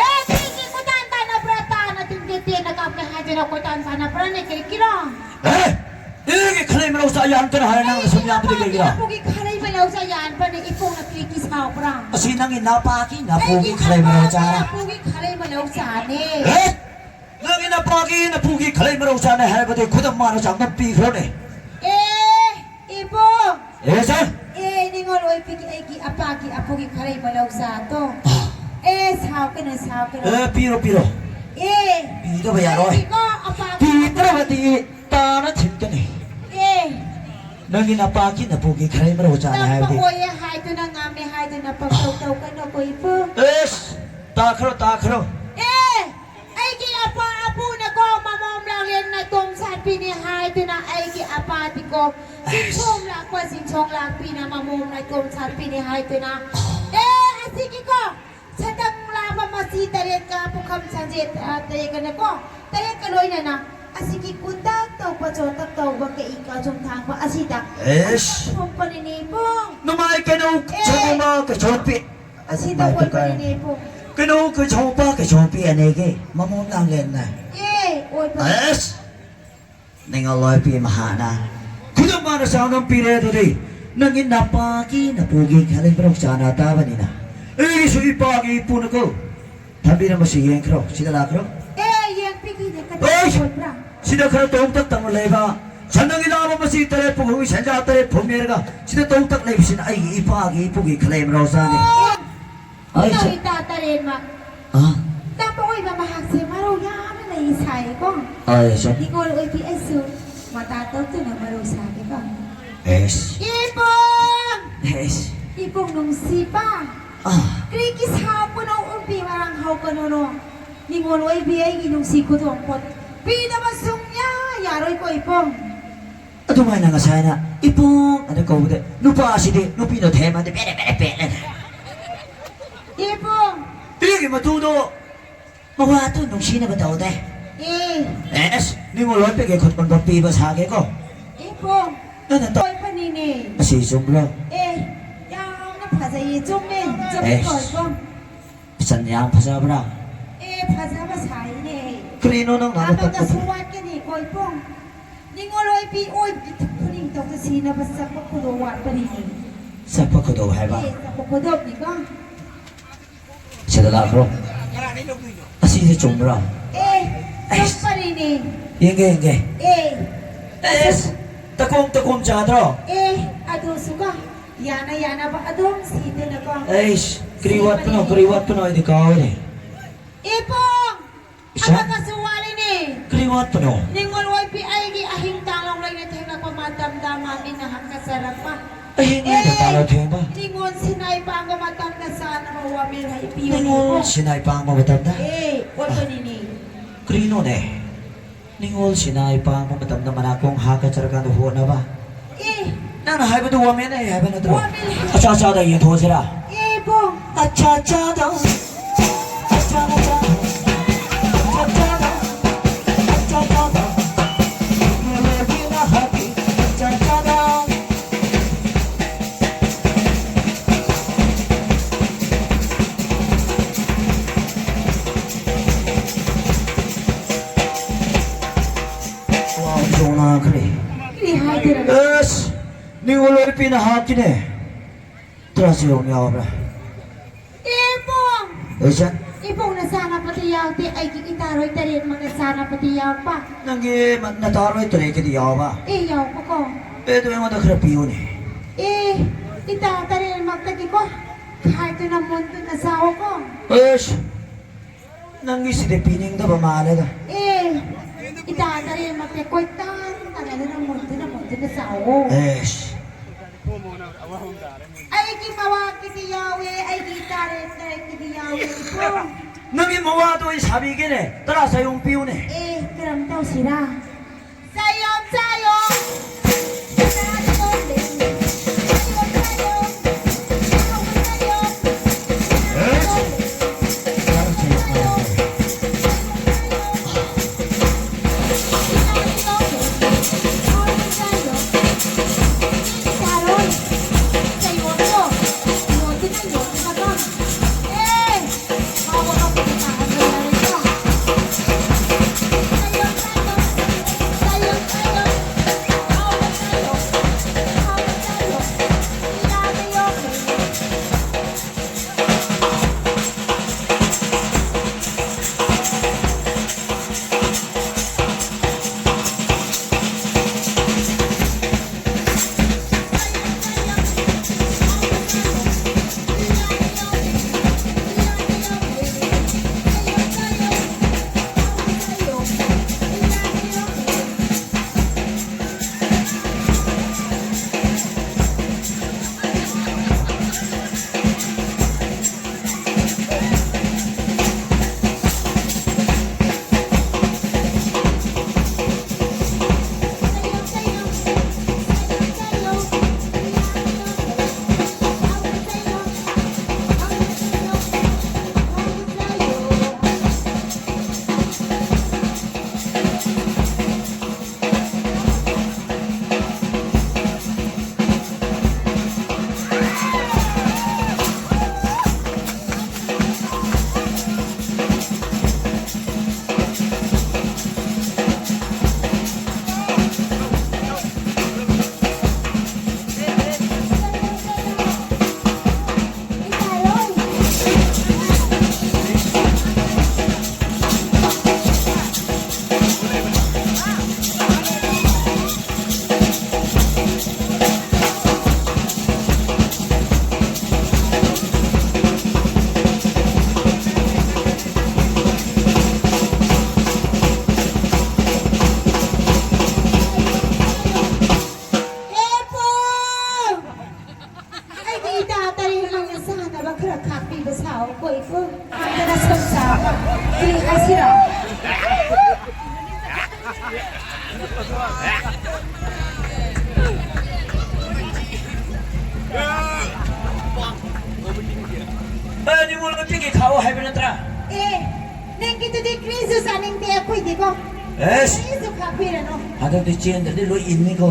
ꯑꯦ, ꯁꯤꯒꯤ ꯀꯣꯏꯇꯥꯟ ꯇꯥꯟꯅꯕ꯭ꯔꯥ? ꯇꯥꯅ ꯇꯤꯟ ꯇꯦꯟ ꯇꯦꯟꯅ ꯀꯥꯞꯀꯦ ꯍꯥꯏꯗꯅ ꯀꯣꯏꯇꯥꯟ ꯇꯥꯟꯅꯕ꯭ꯔꯥꯅꯦ? ꯀꯩꯒꯤꯔꯣ? ꯑꯦ! ꯏꯔꯒꯤ ꯈꯔꯩ ꯃꯔꯧ ꯆꯥ ꯌꯥꯟꯗꯅ ꯍꯥꯏꯔ ꯅꯪꯅ ꯁꯨꯝ ꯌꯥꯟꯕꯗꯤ ꯀꯩꯒꯤꯔꯥ? ꯏꯄꯥꯒꯤ ꯈꯔꯩ ꯃꯔꯧ ꯆꯥ ꯌꯥꯟꯕꯅꯦ ꯏꯄꯨꯡꯅ ꯀꯔꯤꯒꯤ ꯁꯥꯎꯕ꯭ꯔꯥ? ꯑꯁꯤ ꯅꯪꯒꯤ ꯅꯄꯥꯒꯤ ꯅꯄꯨꯒꯤ ꯑꯩꯒꯤ ꯈꯔꯩ ꯃꯔꯧ ꯅꯄꯥꯒꯤ ꯆꯥꯔꯥ? ꯅꯄꯨꯒꯤ ꯈꯔꯩ ꯃꯔꯧ ꯆꯥꯅꯦ꯫ ꯍꯦ! ꯅꯪꯒꯤ ꯅꯄꯥꯒꯤ ꯅꯄꯨꯒꯤ ꯈꯔꯩ ꯃꯔꯧ ꯆꯥꯅꯦ ꯍꯥꯏꯔꯕꯗꯤ ꯈꯨꯗꯝ ꯃꯥꯅ ꯆꯥꯡꯗꯝ ꯄꯤꯈ꯭ꯔꯣꯅꯦ꯫ ꯑꯦ, ꯏꯕꯨꯡ! ꯑꯦ, ꯁꯥꯔ! ꯑꯦ, ꯅꯤꯡꯉꯣꯜ ꯑꯣꯏꯕꯤꯒꯤ ꯑꯩꯒꯤ ꯑꯄꯥꯒꯤ ꯑꯄꯨꯒꯤ ꯈꯔꯩ ꯃꯔꯧ ꯆꯥꯇꯣ꯫ ꯑꯥ꯫ ꯑꯦ, ꯁꯥꯎꯒꯅꯨ, ꯁꯥꯎꯒꯅꯨ꯫ ꯑꯦ, ꯄꯤꯔꯣ, ꯄꯤꯔꯣ꯫ ꯑꯦ, ꯄꯤꯗꯕ ꯌꯥꯔꯣꯏ꯫ ꯑꯩꯒꯤꯀꯣ ꯑꯄꯥꯒꯤ ꯄꯤꯗ꯭ꯔꯕꯗꯤ ꯇꯥꯅ ꯊꯤꯟꯒꯅꯤ꯫ ꯑꯦ꯫ ꯅꯪꯒꯤ ꯅꯄꯥꯒꯤ ꯅꯄꯨꯒꯤ ꯈꯔꯩ ꯃꯔꯧ ꯆꯥꯅꯦ ꯇꯝꯕ ꯍꯥꯏꯕꯗꯤ꯫ ꯑꯣꯏꯌꯦ ꯍꯥꯏꯗꯨꯅ ꯉꯝꯃꯦ ꯍꯥꯏꯗꯨꯅ ꯄꯪꯇꯧ ꯇꯧꯒꯅꯨꯀꯣ ꯏꯕꯨꯡ꯫ ꯑꯦꯁ! ꯇꯥꯈ꯭ꯔꯣ, ꯇꯥꯈ꯭ꯔꯣ꯫ ꯑꯦ! ꯑꯩꯒꯤ ꯑꯄꯥ ꯑꯄꯨꯅꯀꯣ ꯃꯃꯣꯝ ꯂꯥꯡꯂꯦꯟ ꯅꯥꯏꯇꯣꯝ ꯁꯥꯠꯄꯤꯅꯤ ꯍꯥꯏꯗꯨꯅ ꯑꯩꯒꯤ ꯑꯄꯥꯗꯤꯀꯣ ꯆꯤꯡꯁꯣꯝ ꯂꯥꯛꯄ ꯆꯤꯡꯁꯣꯝ ꯂꯥꯛꯄꯤꯅ ꯃꯃꯣꯝ ꯅꯥꯏꯇꯣꯝ ꯁꯥꯠꯄꯤꯅꯤ ꯍꯥꯏꯗꯨꯅ꯫ ꯑꯦ! ꯑꯁꯤꯒꯤꯀꯣ ꯁꯇꯪ ꯂꯥꯕ ꯃꯆꯤ ꯇꯔꯦꯠꯀ ꯄꯨꯈꯝ ꯁꯟꯖꯦꯠ, ꯑ, ꯇꯔꯦꯠꯀꯅꯀꯣ, ꯇꯔꯦꯠꯀ ꯂꯣꯏꯅꯅ ꯑꯁꯤꯒꯤ ꯀꯨꯟꯇꯛ ꯇꯧꯕ, ꯆꯣꯟꯇꯛ ꯇꯧꯕ ꯀꯛꯏ ꯀꯥꯖꯣꯡ ꯊꯥꯡꯕ ꯑꯁꯤꯗ ꯑꯦꯁ! ꯊꯣꯛꯄꯅꯤꯅꯦ ꯏꯕꯨꯡ꯫ ꯅꯨꯡꯉꯥꯏ ꯀꯩꯅꯣ, ꯑꯦ! ꯆꯣꯡꯕ ꯀꯩꯁꯣꯠꯄꯤ꯫ ꯑꯁꯤꯗ ꯃꯥꯏ ꯑꯣꯏꯕꯅꯤꯅꯦ ꯄꯨꯀꯥꯏ꯫ ꯏꯕꯨꯡ꯫ ꯀꯩꯅꯣ ꯀꯩꯁꯣꯝꯄꯥ ꯀꯩꯁꯣꯝꯄꯤ ꯑꯅꯤꯒꯤ ꯃꯃꯣꯝ ꯂꯥꯡꯂꯦꯟꯅ꯫ ꯑꯦ, ꯑꯣꯏꯕꯅꯤ꯫ ꯑꯦꯁ! ꯅꯤꯡꯉꯜ ꯂꯣꯏ ꯄꯤ ꯃꯍꯥꯛꯅ ꯈꯨꯗꯝ ꯃꯥꯅ ꯆꯥꯎꯅ ꯄꯤꯔꯦ꯫ ꯑꯗꯨꯗꯤ ꯅꯪꯒꯤ ꯅꯄꯥꯒꯤ ꯅꯄꯨꯒꯤ ꯈꯔꯩ ꯃꯔꯧ ꯆꯥꯅ ꯇꯥꯕꯅꯤꯅ ꯑꯩꯒꯤꯁꯨ ꯏꯄꯥꯒꯤ ꯏꯄꯨꯅꯀꯣ ꯊꯝꯕꯤꯔꯝꯕꯁꯤ ꯌꯦꯡꯈ꯭ꯔꯣ꯫ ꯁꯤꯗ ꯂꯥꯛꯈ꯭ꯔꯣ꯫ ꯑꯦ, ꯌꯦꯡꯕꯤꯒꯤꯅꯦ꯫ ꯑꯣꯏ! ꯀꯗꯥꯏ ꯌꯣꯟꯕ꯭ꯔꯥ? ꯁꯤꯗ ꯈꯔ ꯇꯧꯇꯛ ꯇꯧꯅ ꯂꯩꯕ ꯁꯟꯅꯒꯤ ꯂꯥꯕ ꯃꯁꯤ ꯇꯔꯦꯠ ꯄꯨꯈꯝꯒꯤ ꯁꯦꯟꯖꯥ ꯇꯔꯦꯠ ꯐꯨꯝꯅꯦꯔꯒ ꯁꯤꯗ ꯇꯧꯇꯛ ꯂꯩꯕꯁꯤꯅ ꯑꯩꯒꯤ ꯏꯄꯥꯒꯤ ꯏꯄꯨꯒꯤ ꯈꯔꯩ ꯃꯔꯧ ꯆꯥꯅꯤ꯫ ꯑꯣ! ꯑꯩ ꯁ- ꯏꯇꯥ ꯇꯔꯦꯟꯃ꯫ ꯑꯥ꯫ ꯇꯝꯕ ꯑꯣꯏꯕ ꯃꯍꯥꯛꯁꯦ ꯃꯔꯧ ꯌꯥꯝꯅ ꯂꯩ ꯁꯥꯏꯀꯣ꯫ ꯑꯩ ꯁ- ꯅꯤꯡꯉꯣꯜ ꯑꯣꯏꯕꯤ ꯑꯩꯁꯨ ꯃꯇꯥ ꯇꯧꯗꯨꯅ ꯃꯔꯧ ꯁꯥꯒꯦꯀꯣ꯫ ꯑꯦꯁ꯫ ꯏꯕꯨꯡ! ꯑꯦꯁ꯫ ꯏꯕꯨꯡ ꯅꯨꯡꯁꯤꯕ꯫ ꯑꯥ꯫ ꯀꯔꯤꯒꯤ ꯁꯥꯎꯕꯅꯣ ꯎꯝꯕꯤ ꯃꯔꯥꯡ ꯍꯧꯒꯅꯨꯅꯣ꯫ ꯅꯤꯡꯉꯣꯜ ꯑꯣꯏꯕꯤ ꯑꯩꯒꯤ ꯅꯨꯡꯁꯤ ꯈꯨꯗꯣꯡ ꯄꯣꯠ ꯄꯤꯗꯕ ꯁꯨꯡꯌꯥ ꯌꯥꯔꯣꯏꯀꯣ ꯏꯕꯨꯡ꯫ ꯑꯗꯨꯃꯥꯏꯅ ꯉꯁꯥꯏꯅ ꯏꯕꯨꯡ ꯑꯅ ꯀꯧꯕꯗ ꯅꯨꯄꯥꯁꯤꯗꯤ ꯅꯨꯄꯤꯅ ꯊꯦꯝꯃꯗꯤ ꯕꯦꯔꯦ ꯕꯦꯔꯦ ꯄꯦꯠꯂꯦꯅꯦ꯫ ꯏꯕꯨꯡ! ꯄꯤꯒꯤ ꯃꯇꯨꯗꯣ ꯃꯋꯥꯗꯨ ꯅꯨꯡꯁꯤꯅꯕ ꯇꯧꯗꯦ꯫ ꯑꯦ꯫ ꯑꯦꯁ, ꯅꯤꯡꯉꯣꯜ ꯂꯣꯏꯄꯒꯤ ꯈꯨꯠ ꯀꯣꯟꯕ ꯄꯤꯕ ꯁꯥꯒꯦꯀꯣ꯫ ꯏꯕꯨꯡ! ꯅꯪꯅ ꯇꯧ- ꯑꯣꯏꯕꯅꯤꯅꯦ꯫ ꯑꯁꯤ ꯆꯨꯝꯕ꯭ꯔꯣ? ꯑꯦ, ꯌꯥꯝꯅ ꯐꯖꯩꯌꯦ꯫ ꯆꯨꯝꯃꯦ꯫ ꯆꯨꯝꯃꯦ ꯑꯦꯁ꯫ ꯀꯣ ꯏꯕꯨꯡ꯫ ꯏꯆꯟ ꯌꯥꯝ ꯐꯖꯕ꯭ꯔꯥ? ꯑꯦ, ꯐꯖꯕ ꯁꯥꯏꯅꯦ꯫ ꯀꯔꯤꯅꯣ ꯅꯪꯅ ꯑꯃꯒꯁꯨ ꯇꯞꯄꯗꯣ? ꯋꯥꯠꯀꯅꯤ ꯀꯣ ꯏꯕꯨꯡ꯫ ꯅꯤꯡꯉꯣꯜ ꯑꯣꯏꯕꯤ ꯑꯣꯏꯕꯤ ꯈꯨꯅꯤꯡ ꯇꯧꯗ ꯁꯤꯅꯕ ꯆꯠꯄ ꯈꯨꯗꯣ ꯋꯥꯠꯄꯅꯤꯅꯦ꯫ ꯆꯠꯄ ꯈꯨꯗꯣꯞ ꯍꯥꯏꯕ꯫ ꯑꯦ, ꯆꯠꯄ ꯈꯨꯗꯣꯞꯅꯤꯀꯣ꯫ ꯁꯤꯗ ꯂꯥꯛꯈ꯭ꯔꯣ꯫ ꯑꯁꯤꯁꯦ ꯆꯨꯝꯕ꯭ꯔꯥ? ꯑꯦ, ꯑꯩꯁ꯫ ꯆꯨꯝꯕꯅꯤꯅꯦ꯫ ꯌꯦꯡꯒꯦ, ꯌꯦꯡꯒꯦ꯫ ꯑꯦ꯫ ꯑꯦꯁ, ꯇꯀꯣꯝ ꯇꯀꯣꯝ ꯆꯥꯗ꯭ꯔꯣ? ꯑꯦ, ꯑꯗꯨꯁꯨꯀꯣ, ꯌꯥꯅ ꯌꯥꯅꯕ ꯑꯗꯨꯝ ꯁꯤꯗꯅꯀꯣ꯫ ꯑꯩꯁ, ꯀꯔꯤ ꯋꯥꯠꯄꯅꯣ, ꯁꯤꯕꯅꯤꯅꯦ꯫ ꯀꯔꯤ ꯋꯥꯠꯄꯅꯣ, ꯑꯩꯗꯤ ꯀꯥꯎꯔꯦ꯫ ꯏꯕꯨꯡ! ꯏꯆꯥ? ꯑꯃꯒꯁꯨ ꯋꯥꯠꯂꯤꯅꯦ꯫ ꯀꯔꯤ ꯋꯥꯠꯄꯅꯣ? ꯅꯤꯡꯉꯣꯜ ꯑꯣꯏꯕꯤ ꯑꯩꯒꯤ ꯑꯍꯤꯡ ꯇꯥꯡꯂꯧ ꯂꯩꯅ ꯊꯦꯡꯂꯛꯄ ꯃꯇꯝꯗ ꯃꯥꯒꯤ ꯅꯍꯥꯛꯅ ꯆꯔꯛꯄ꯫ ꯑꯍꯤꯡ ꯂꯩꯅ ꯑꯦ, ꯇꯥꯡꯂꯧ ꯊꯦꯡꯕ? ꯅꯤꯡꯉꯣꯜ ꯁꯤꯅꯥꯏ ꯄꯥꯡꯕ ꯃꯇꯝꯗ ꯆꯥꯅꯕ ꯋꯥꯃꯦꯜ ꯍꯩ ꯄꯤꯌꯨꯅꯦ꯫ ꯅꯤꯡꯉꯣꯜ ꯁꯤꯅꯥꯏ ꯄꯥꯡꯕ ꯃꯇꯝꯗ? ꯑꯦ, ꯑꯣꯟꯕꯅꯤꯅꯦ꯫ ꯀꯔꯤꯅꯣꯅꯦ? ꯅꯤꯡꯉꯣꯜ ꯁꯤꯅꯥꯏ ꯄꯥꯡꯕ ꯃꯇꯝꯗ ꯃꯅꯥꯀꯣꯡ ꯍꯥ ꯀꯆꯔꯀꯥꯟꯗ ꯍꯣꯠꯅꯕ꯫ ꯑꯦ꯫ ꯅꯪꯅ ꯍꯥꯏꯕꯗꯨ ꯋꯥꯃꯦꯟ ꯑꯩ ꯍꯥꯏꯕ ꯅꯠꯇ꯭ꯔꯣ? ꯋꯥꯃꯦꯟ꯫ ꯑꯆꯥ ꯆꯥꯗ ꯌꯦꯡꯊꯣꯛꯑꯁꯤꯔꯥ? ꯑꯦ, ꯕꯣ꯫ ꯑꯆꯥ ꯆꯥꯗ꯫ ꯑꯆꯥ ꯆꯥꯗ꯫ ꯑꯆꯥ ꯆꯥꯗ꯫ ꯑꯆꯥ ꯆꯥꯗ꯫ ꯅꯤꯡꯉꯣꯜꯒꯤ ꯅꯍꯥꯛꯀꯤ ꯑꯆꯥ ꯆꯥꯗ꯫ ꯋꯥ ꯖꯣꯅꯥꯈ꯭ꯔꯦ꯫ ꯀꯔꯤ ꯍꯥꯏꯗꯣꯏꯔꯣ? ꯑꯁ, ꯅꯤꯡꯉꯣꯜ ꯑꯣꯏꯔꯄꯤꯅ ꯍꯥꯞꯈꯤꯅꯦ꯫ ꯇꯔꯥꯁꯦ ꯌꯥꯎꯕ꯭ꯔꯥ? ꯏꯕꯨꯡ! ꯑꯩꯁꯦ? ꯏꯕꯨꯡ, ꯅꯆꯥꯅꯄꯥꯗꯤ ꯌꯥꯎꯗꯦ, ꯑꯩꯒꯤ ꯏꯇꯥꯔꯣꯏ ꯇꯔꯦꯠꯃꯛ ꯅꯆꯥꯅꯄꯥꯗꯤ ꯌꯥꯎꯕ꯫ ꯅꯪꯒꯤ ꯃ-, ꯅꯇꯥꯔꯣꯏ ꯇꯔꯦꯠꯀꯤꯗꯤ ꯌꯥꯎꯕ? ꯑꯦ, ꯌꯥꯎꯕꯀꯣ꯫ ꯑꯦ, ꯑꯗꯨ ꯑꯩꯉꯣꯟꯗ ꯈꯔ ꯄꯤꯌꯨꯅꯦ꯫ ꯑꯦ, ꯏꯇꯥ ꯇꯔꯦꯠꯃꯛꯇꯒꯤꯀꯣ, ꯈꯥꯏꯗꯨꯅ ꯃꯨꯟꯗꯨꯅ ꯆꯥꯎꯀꯣ꯫ ꯑꯁ, ꯅꯪꯒꯤꯁꯤꯗꯤ ꯄꯤꯅꯤꯡꯗꯕ ꯃꯥꯜꯂꯦꯗ꯫ ꯑꯦ, ꯏꯇꯥ ꯇꯔꯦꯠꯃꯛꯇꯤ ꯀꯣꯏꯇꯥꯟ ꯇꯥꯟꯅꯗꯅ ꯃꯨꯟꯗꯨꯅ ꯃꯨꯟꯗꯨꯅ ꯆꯥꯎꯋꯣ꯫ ꯑꯦꯁ꯫ ꯑꯩꯒꯤ ꯃꯋꯥꯒꯤꯗꯤ ꯌꯥꯎꯋꯦ, ꯑꯩꯒꯤ ꯇꯔꯦꯠ ꯇꯔꯦꯠꯀꯤꯗꯤ ꯌꯥꯎꯋꯦ, ꯏꯕꯨꯡ꯫ ꯅꯪꯒꯤ ꯃꯋꯥꯗꯣ ꯑꯩ ꯁꯥꯕꯤꯒꯦꯅꯦ, ꯇꯔꯥ ꯆꯥꯌꯣꯡ ꯄꯤꯌꯨꯅꯦ꯫ ꯑꯦ, ꯀꯔꯝ ꯇꯧꯁꯤꯔꯥ? ꯆꯥꯌꯣꯡ, ꯆꯥꯌꯣꯡ꯫ ꯆꯥꯌꯣꯡ, ꯆꯥꯌꯣꯡ꯫ ꯆꯥꯌꯣꯡ, ꯆꯥꯌꯣꯡ꯫ ꯑꯦꯁ꯫ ꯍꯥꯎ, ꯀꯣꯏꯀꯣ꯫ ꯑꯗꯨꯅ ꯁꯣꯝ ꯆꯥꯕ꯫ ꯀꯔꯤ ꯍꯥꯏꯁꯤꯔꯥ? ꯑꯦ, ꯅꯤꯉꯣꯜ ꯅꯨꯄꯤꯒꯤ ꯈꯥꯛꯑꯣ ꯍꯥꯏꯕ ꯅꯠꯇ꯭ꯔꯥ? ꯑꯦ, ꯅꯪꯒꯤꯗꯨꯗꯤ ꯀꯔꯤꯁꯨ ꯆꯥꯅꯤꯡꯗꯦ ꯑꯩꯈꯣꯏꯗꯤꯀꯣ꯫ ꯑꯦꯁ! ꯀꯔꯤꯁꯨ ꯈꯥꯛꯄꯤꯔꯅꯨ꯫ ꯍꯟꯗꯛꯇꯤ ꯆꯦꯟꯗ꯭ꯔꯗꯤ ꯂꯣꯏ ꯏꯟꯅꯤꯀꯣ꯫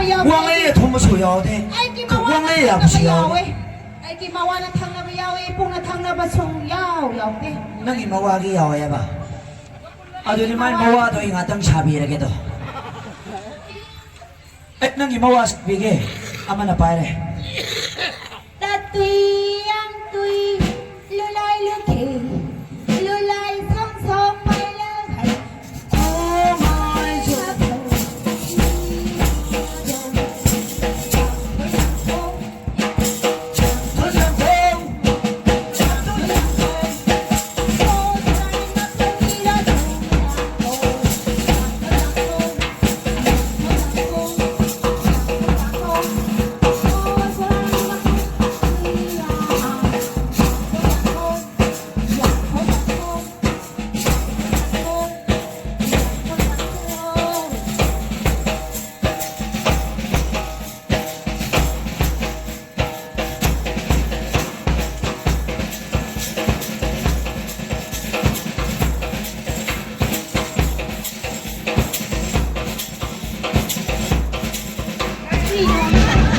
ꯌꯥꯎꯗꯦ꯫ ꯋꯥꯡꯂꯩ ꯊꯣꯡꯕꯁꯨ ꯌꯥꯎꯗꯦ꯫ ꯑꯩꯒꯤ ꯃꯋꯥꯅ ꯋꯥꯡꯂꯩ ꯊꯪꯅꯕ ꯌꯥꯕꯁꯨ ꯌꯥꯎꯗꯦ꯫ ꯌꯥꯎꯋꯦ꯫ ꯑꯩꯒꯤ ꯃꯋꯥꯅ ꯊꯪꯅꯕ ꯌꯥꯎꯋꯦ, ꯏꯄꯨꯅ ꯊꯪꯅꯕ ꯁꯨꯡ ꯌꯥꯎ ꯌꯥꯎꯗꯦ꯫ ꯅꯪꯒꯤ ꯃꯋꯥꯒꯤ ꯌꯥꯎꯋꯦꯕ꯫ ꯑꯗꯨꯗꯤ ꯃꯥꯏ ꯃꯋꯥꯗꯣ ꯑꯩ ꯉꯥꯛꯇꯪ ꯁꯥꯕꯤꯔꯒꯦꯗꯣ꯫ ꯑꯦ, ꯅꯪꯒꯤ ꯃꯋꯥ ꯁꯥꯕꯤꯒꯦ꯫ ꯑꯃꯅ ꯄꯥꯏꯔꯦ꯫ ꯇꯠꯇꯨꯏ ꯌꯥꯡꯇꯨꯏ ꯂꯨꯂꯥꯏ ꯂꯨꯈꯤ ꯂꯨꯂꯥꯏ ꯁꯣꯝ ꯁꯣꯝ ꯃꯥꯏ ꯂꯥꯏ꯫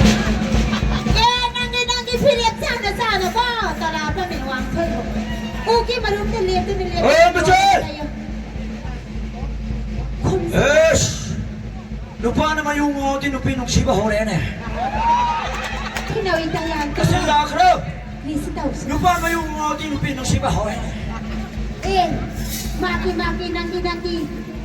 ꯑꯦ, ꯅꯪꯒꯤ, ꯅꯪꯒꯤ ꯐꯤꯔꯦꯞ ꯆꯥꯅ ꯆꯥꯅꯀꯣ ꯇꯔꯥ ꯐꯝꯃꯦ ꯋꯥꯡꯊꯣꯏꯕ꯫ ꯎꯒꯤ ꯃꯔꯨꯝꯗ ꯂꯦꯞꯇꯨꯅ ꯂꯦꯞꯇꯨꯅ ꯑꯦ, ꯃꯆꯦ! ꯂꯩꯌꯨ꯫ ꯈꯨꯝ- ꯑꯦꯁ! ꯅꯨꯄꯥꯅ ꯃꯌꯨ ꯉꯥꯎꯗꯤ ꯅꯨꯄꯤ ꯅꯨꯡꯁꯤꯕ ꯍꯧꯔꯦꯅꯦ꯫ ꯊꯤꯅꯧ ꯏꯇꯥ ꯌꯥꯝ ꯀꯁꯤ ꯂꯥꯛꯈ꯭ꯔꯣ꯫ ꯃꯤꯁꯤ ꯇꯧꯁꯤ꯫ ꯅꯨꯄꯥ ꯃꯌꯨ ꯉꯥꯎꯗꯤ ꯅꯨꯄꯤ ꯅꯨꯡꯁꯤꯕ ꯍꯧꯔꯦꯅꯦ꯫ ꯑꯦ, ꯃꯥꯀꯤ, ꯃꯥꯀꯤ, ꯅꯪꯒꯤ, ꯅꯪꯒꯤ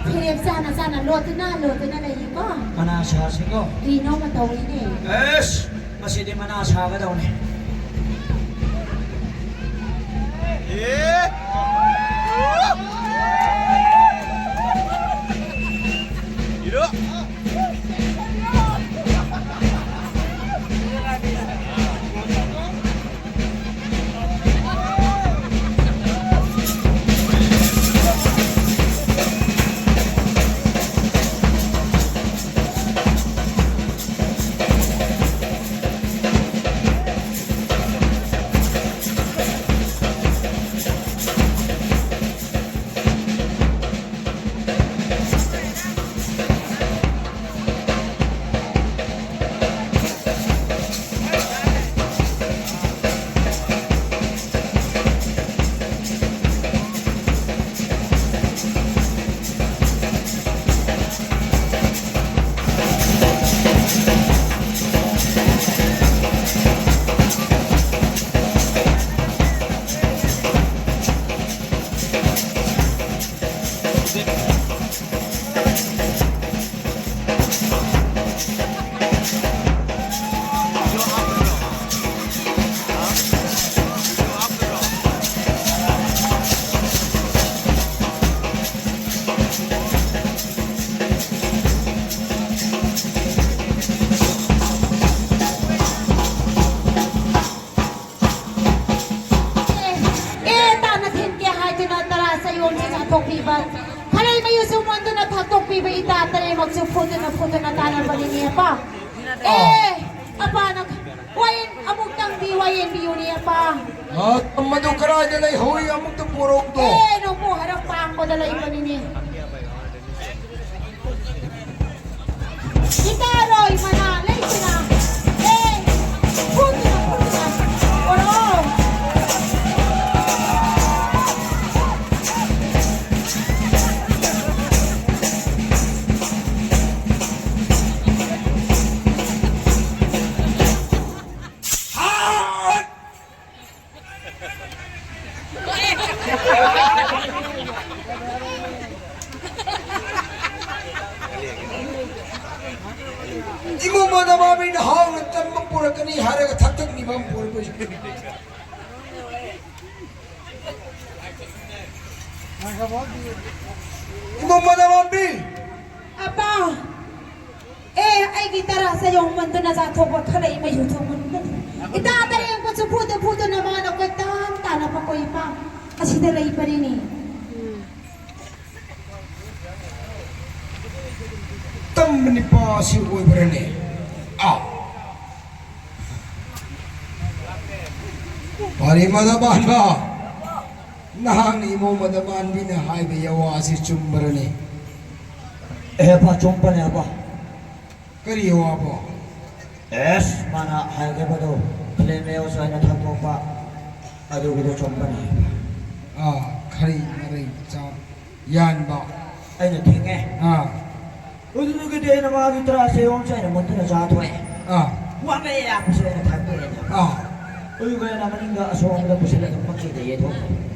ꯐꯤꯔꯦꯞ ꯆꯥꯅ, ꯆꯥꯅ, ꯂꯣꯠꯇꯨꯅ, ꯂꯣꯠꯇꯨꯅ ꯂꯩꯌꯨꯀꯣ꯫ ꯃꯅꯥ ꯁꯥꯁꯤꯀꯣ꯫ ꯔꯤꯅꯣ ꯃꯇꯧꯅꯤꯅꯦ꯫ ꯑꯦꯁ! ꯃꯁꯤꯗꯤ ꯃꯅꯥ ꯁꯥꯒꯗꯧꯅꯤ꯫ ꯑꯦ! ꯏꯔꯣ! ꯏꯇꯥ ꯇꯔꯦꯠꯃꯛꯁꯨ ꯐꯨꯗꯨꯅ ꯐꯨꯗꯨꯅ ꯇꯥꯟꯅꯕꯅꯤꯅꯦ, ꯑꯄꯥ꯫ ꯑꯦ, ꯑꯄꯥꯅ ꯋꯥꯌꯦꯟ ꯑꯃꯨꯛꯇꯪꯗꯤ ꯋꯥꯌꯦꯟꯕꯤꯌꯨꯅꯦ, ꯑꯄꯥ꯫ ꯑ, ꯃꯗꯨ ꯀꯗꯥꯏꯗ ꯂꯩꯍꯧꯏ? ꯑꯃꯨꯛꯇ ꯄꯨꯔꯛꯎꯗꯣ꯫ ꯑꯦ, ꯅꯣꯡꯄꯣꯛ ꯍꯔꯛ ꯄꯥꯡꯕꯗ ꯂꯩꯕꯅꯤꯅꯦ꯫ ꯏꯇꯥꯔꯣꯏ ꯃꯅꯥ ꯂꯩꯇꯅ꯫ ꯑꯦ, ꯐꯨꯗꯨꯅ ꯐꯨꯗꯨꯅ ꯄꯨꯔꯛꯑꯣ꯫ ꯏꯃꯨꯡ ꯃꯅꯨꯡ ꯃꯤꯅ ꯍꯥꯎꯅ ꯆꯝꯕ ꯄꯨꯔꯛꯀꯅꯤ ꯍꯥꯏꯔꯒ ꯊꯛꯊꯛꯅꯤꯕ ꯑꯃ ꯄꯨꯔꯛꯄꯁꯦ꯫ ꯏꯃꯨꯡ ꯃꯅꯨꯡ ꯃꯤ꯫ ꯑꯄꯥ꯫ ꯑꯦ, ꯑꯩꯒꯤ ꯇꯔꯥ ꯆꯌꯣꯡꯃꯟꯗꯨꯅ ꯆꯥꯊꯣꯛꯄ ꯈꯔ ꯃꯩꯁꯨ ꯊꯣꯡꯃꯟꯗꯅ꯫ ꯏꯇꯥ ꯇꯔꯦꯡꯄꯣꯠꯁꯨ ꯐꯨꯗ ꯐꯨꯗꯅ ꯃꯥꯅ ꯀꯣꯏꯇꯥꯟ ꯇꯥꯟꯅꯕ ꯀꯣꯏ ꯏꯄꯥ ꯑꯁꯤꯗ ꯂꯩꯕꯅꯤꯅꯦ꯫ ꯇꯝꯕ ꯅꯤꯄꯥ ꯑꯁꯤ ꯑꯣꯏꯕ꯭ꯔꯅꯦ? ꯑꯥ꯫ ꯄꯥꯔꯤ ꯃꯗ ꯄꯥꯟꯕ꯫ ꯅꯍꯥꯛꯅ ꯏꯃꯧ ꯃꯗꯃꯥꯟꯕꯤꯅ ꯍꯥꯏꯕ ꯌꯋꯥ ꯑꯁꯤ ꯆꯨꯝꯕꯔꯅꯦ? ꯑꯦ, ꯑꯄꯥ, ꯆꯨꯝꯕꯅꯦ, ꯑꯄꯥ꯫ ꯀꯔꯤ ꯌꯋꯥꯕꯣ? ꯑꯦꯁ, ꯃꯥꯅ ꯍꯥꯏꯈꯤꯕꯗꯣ, ꯈꯂꯦꯟ ꯃꯌꯥꯎꯁꯨ ꯑꯩꯅ ꯊꯛꯇꯣꯛꯄ ꯑꯗꯨꯒꯤꯗꯣ ꯆꯨꯝꯕꯅꯦ꯫ ꯑꯥ, ꯈꯔꯤ ꯃꯔꯩ ꯆꯥ-, ꯌꯥꯟꯕ꯫ ꯑꯩꯅ ꯊꯤꯡꯉꯦ꯫ ꯑꯥ꯫ ꯑꯗꯨꯗꯒꯤꯗꯤ ꯑꯩꯅ ꯃꯥꯒꯤ ꯇꯔꯥ ꯆꯌꯣꯝꯁꯦ ꯑꯩꯅ ꯃꯨꯟꯗꯨꯅ ꯆꯥꯊꯣꯛꯑꯦ꯫ ꯑꯥ꯫ ꯋꯥꯠꯂꯦ ꯌꯥꯝꯕꯁꯨ ꯑꯩꯅ ꯊꯥꯡꯗꯣꯛꯑꯦ꯫ ꯑꯥ꯫ ꯑꯗꯨꯒ ꯑꯩꯅ ꯃꯅꯤꯡꯗ ꯑꯁꯣꯝꯗ ꯄꯨꯁꯤꯜꯂꯒ ꯄꯪꯀꯤꯗ ꯌꯩꯊꯣꯛꯈ꯭ꯔꯦ꯫